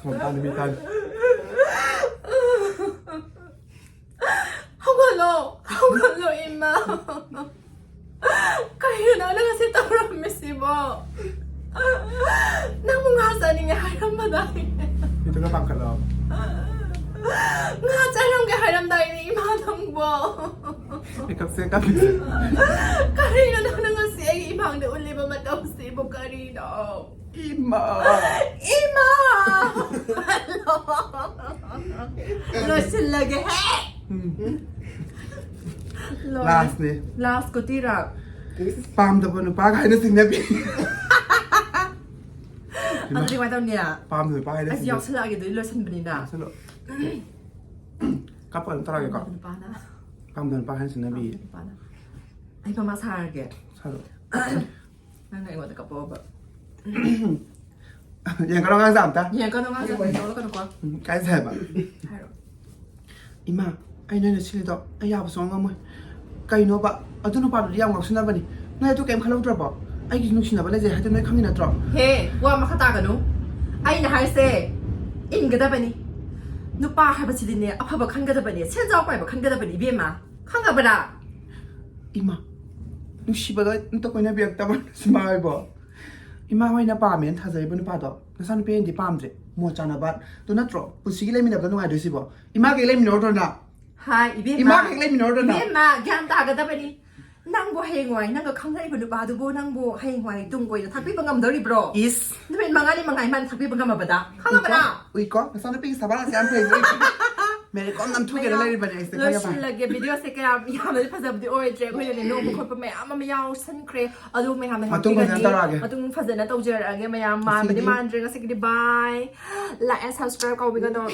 ꯁꯣꯝ ꯇꯥꯅꯤ ꯃꯤ ꯇꯥꯅꯤ꯫ ꯍꯧꯒꯠꯂꯣ, ꯍꯧꯒꯠꯂꯣ ꯏꯃꯥ꯫ ꯀꯩꯅꯣ ꯅꯪ ꯉꯁꯤ ꯇꯧꯔꯝꯃꯤꯁꯤꯕꯣ? ꯅꯪꯕꯨ ꯉꯥ ꯆꯥꯅꯤꯡꯉꯦ ꯍꯥꯏꯔꯝꯕꯗꯥꯏꯅꯦ꯫ ꯃꯤꯗꯨꯒ ꯄꯥꯡꯈꯠꯂꯣ꯫ ꯉꯥ ꯆꯥꯔꯝꯒꯦ ꯍꯥꯏꯔꯝꯗꯥꯏꯅꯦ ꯏꯃꯥ ꯅꯪꯕꯣ꯫ ꯃꯦꯀꯞꯁꯦ ꯀꯥꯄꯤꯁꯦ꯫ ꯀꯔꯤꯅꯣ ꯅꯪꯅ ꯉꯁꯤ ꯑꯩꯒꯤ ꯏꯃꯥꯡꯗ ꯎꯠꯂꯤꯕ ꯃꯇꯧꯁꯤꯕꯨ ꯀꯔꯤꯅꯣ? ꯏꯃꯥ꯫ ꯏꯃꯥ! ꯂꯣꯏꯁꯤꯜꯂꯒꯦ ꯍꯦ! ꯎꯝ꯫ ꯂꯣꯏꯔꯦ꯫ ꯂꯥꯁꯅꯦ꯫ ꯂꯥꯁ ꯀꯨꯇꯤꯔꯥ? ꯄꯥꯝꯗꯕ ꯅꯨꯄꯥ ꯀꯥꯏꯅ ꯆꯤꯡꯅꯕꯤ꯫ ꯑꯗꯨꯗꯤ ꯀꯃꯥꯏꯅ ꯇꯧꯅꯤ? ꯄꯥꯝꯗꯕ ꯅꯨꯄꯥ ꯀꯥꯏꯅ ꯑꯩꯁ ꯆꯤꯡꯅꯕꯤ꯫ ꯌꯥꯎꯁꯜꯂꯛꯑꯒꯦ ꯑꯗꯨꯗꯤ ꯂꯣꯏꯁꯤꯟꯕꯅꯤꯅ꯫ ꯆꯠꯂꯣ꯫ ꯀꯞꯄ ꯑꯗꯨꯝ ꯇꯧꯔꯒꯦꯀꯣ꯫ ꯅꯨꯄꯥꯅ꯫ ꯄꯥꯝꯗꯕ ꯅꯨꯄꯥ ꯀꯥꯏꯅ ꯆꯤꯡꯅꯕꯤ꯫ ꯅꯨꯄꯥꯅ꯫ ꯑꯩ ꯃꯃꯥ ꯁꯥꯔꯒꯦ꯫ ꯁꯥꯔꯣ꯫ ꯅꯪꯅ ꯑꯩꯉꯣꯟꯗ ꯀꯞꯄꯛꯑꯣꯕ꯫ ꯌꯦꯡꯀꯅꯣ ꯑꯉꯥꯡꯁꯦ ꯑꯝꯇ꯫ ꯌꯦꯡꯀꯅꯣ ꯑꯉꯥꯡꯁꯦ ꯅꯣꯛꯂꯛꯀꯅꯨꯀꯣ꯫ ꯎꯝ, ꯀꯥꯏ ꯁꯦ ꯍꯥꯏꯕ? ꯍꯥꯏꯔꯣ꯫ ꯏꯃꯥ, ꯑꯩ ꯅꯣꯏꯅ ꯁꯤꯜꯂꯤꯗꯣ ꯑꯩ ꯌꯥꯕ ꯁꯨꯡꯉꯝ ꯉꯝꯃꯣꯏ꯫ ꯀꯩꯅꯣꯕ? ꯑꯗꯨ ꯅꯨꯄꯥꯗꯨꯗꯤ ꯌꯥꯝ ꯉꯥꯎꯁꯤꯟꯅꯕꯅꯤ꯫ ꯅꯣꯏ ꯑꯗꯨ ꯀꯩꯝ ꯈꯜꯍꯧꯗ꯭ꯔꯕꯣ? ꯑꯩꯒꯤꯁꯨ ꯅꯨꯡꯁꯤꯅꯕ ꯂꯩꯖꯩ ꯍꯥꯏꯗꯣ ꯅꯣꯏ ꯈꯪꯉꯤ ꯅꯠꯇ꯭ꯔꯣ? ꯍꯦ, ꯋꯥ ꯃꯈꯥ ꯇꯥꯒꯅꯨ꯫ ꯑꯩꯅ ꯍꯥꯏꯁꯦ ꯏꯟꯒꯗꯕꯅꯤ꯫ ꯅꯨꯄꯥ ꯍꯥꯏꯕꯁꯤꯗꯤꯅꯦ, ꯑꯐꯕ ꯈꯟꯒꯗꯕꯅꯦ, ꯁꯦꯟꯖꯥꯎ ꯄꯥꯏꯕ ꯈꯟꯒꯗꯕꯅꯤ, ꯏꯕꯦꯝꯃ꯫ ꯈꯪꯉꯕꯔꯥ? ꯏꯃꯥ, ꯅꯨꯡꯁꯤꯕꯗꯣ ꯑꯝꯇ ꯀꯣꯏꯅꯕꯤꯔꯛꯇꯕ ꯁꯤꯃꯥ ꯍꯣꯏꯕꯣ? ꯏꯃꯥ ꯍꯣꯏꯅ ꯄꯥꯝꯃꯦꯅ ꯊꯥꯖꯔꯤꯕ ꯅꯨꯄꯥꯗꯣ ꯅꯆꯥꯅꯨꯄꯤ ꯑꯣꯏꯅꯗꯤ ꯄꯥꯝꯗ꯭ꯔꯦ꯫ ꯃꯣꯠ ꯆꯥꯅꯕ꯫ ꯑꯗꯨ ꯅꯠꯇ꯭ꯔꯣ ꯄꯨꯟꯁꯤꯒꯤ ꯂꯩꯃꯤꯟꯅꯕꯗ ꯅꯨꯡꯉꯥꯏꯗꯣꯏꯁꯤꯕꯣ? ꯏꯃꯥ ꯀꯩ ꯂꯩꯃꯤꯟꯅꯔꯗ꯭ꯔꯣ ꯅꯪ? ꯍꯥꯏ, ꯏꯕꯦꯝꯃ꯫ ꯏꯃꯥ ꯀꯩ ꯂꯩꯃꯤꯟꯅꯔꯗ꯭ꯔꯣ ꯅꯪ? ꯏꯕꯦꯝꯃ, ꯒ꯭ꯌꯥꯟ ꯇꯥꯒꯗꯕꯅꯤ꯫ ꯅꯪꯕꯨ ꯍꯌꯦꯡꯋꯥꯏ ꯅꯪꯒ ꯈꯪꯅꯔꯤꯕ ꯅꯨꯄꯥꯗꯨꯕꯨ ꯅꯪꯕꯨ ꯍꯌꯦꯡꯋꯥꯏ ꯇꯨꯡ ꯀꯣꯏꯅ ꯊꯥꯛꯄꯤꯕ ꯉꯝꯗꯧꯔꯤꯕ꯭ꯔꯣ? ꯏꯁ꯫ ꯅꯨꯃꯤꯠ ꯃꯉꯥꯅꯤ ꯃꯉꯥꯏ ꯃꯥꯅ ꯊꯥꯛꯄꯤꯕ ꯉꯝꯃꯕꯗ, ꯈꯪꯉꯕ꯭ꯔꯥ? ꯎꯏꯀꯣ, ꯅꯆꯥꯅꯨꯄꯤꯒꯤ ꯁꯕꯥꯅꯁꯦ ꯌꯥꯝ ꯐꯩ꯫ ꯃꯦꯔꯤ ꯀꯣꯝ ꯅꯝꯊꯨꯒꯦꯅ ꯂꯩꯔꯤꯕꯅꯦ ꯑꯩꯁꯦ, ꯈꯪꯉꯕ? ꯂꯣꯏꯁꯤꯜꯂꯒꯦ꯫ ꯚꯤꯗꯤꯑꯣꯁꯦ ꯀꯌꯥꯝ ꯌꯥꯝꯅꯗꯤ ꯐꯖꯕꯗꯤ ꯑꯣꯏꯗ꯭ꯔꯦ꯫ ꯑꯩꯈꯣꯏꯅꯅꯦ ꯅꯣꯛꯄ ꯈꯣꯠꯄ ꯃꯌꯥꯝ ꯑꯃ ꯌꯥꯎꯁꯟꯈ꯭ꯔꯦ꯫ ꯑꯗꯨ ꯃꯌꯥꯝꯅ ꯃꯇꯨꯡ ꯐꯖꯅ ꯉꯥꯛꯄꯤꯒꯅꯤ꯫ ꯇꯧꯔꯛꯑꯒꯦ꯫ ꯃꯇꯨꯡ ꯐꯖꯅ ꯇꯧꯖꯔꯛꯑꯒꯦ ꯃꯌꯥꯝ꯫ ꯃꯥꯟꯕꯗꯤ ꯉꯁꯤꯒꯤꯗꯤ ꯃꯥꯟꯗ꯭ꯔꯦ꯫ ꯉꯁꯤꯒꯤꯗꯤ bye꯫ Like and subscribe ꯀꯥꯎꯕꯤꯒꯅꯣ꯫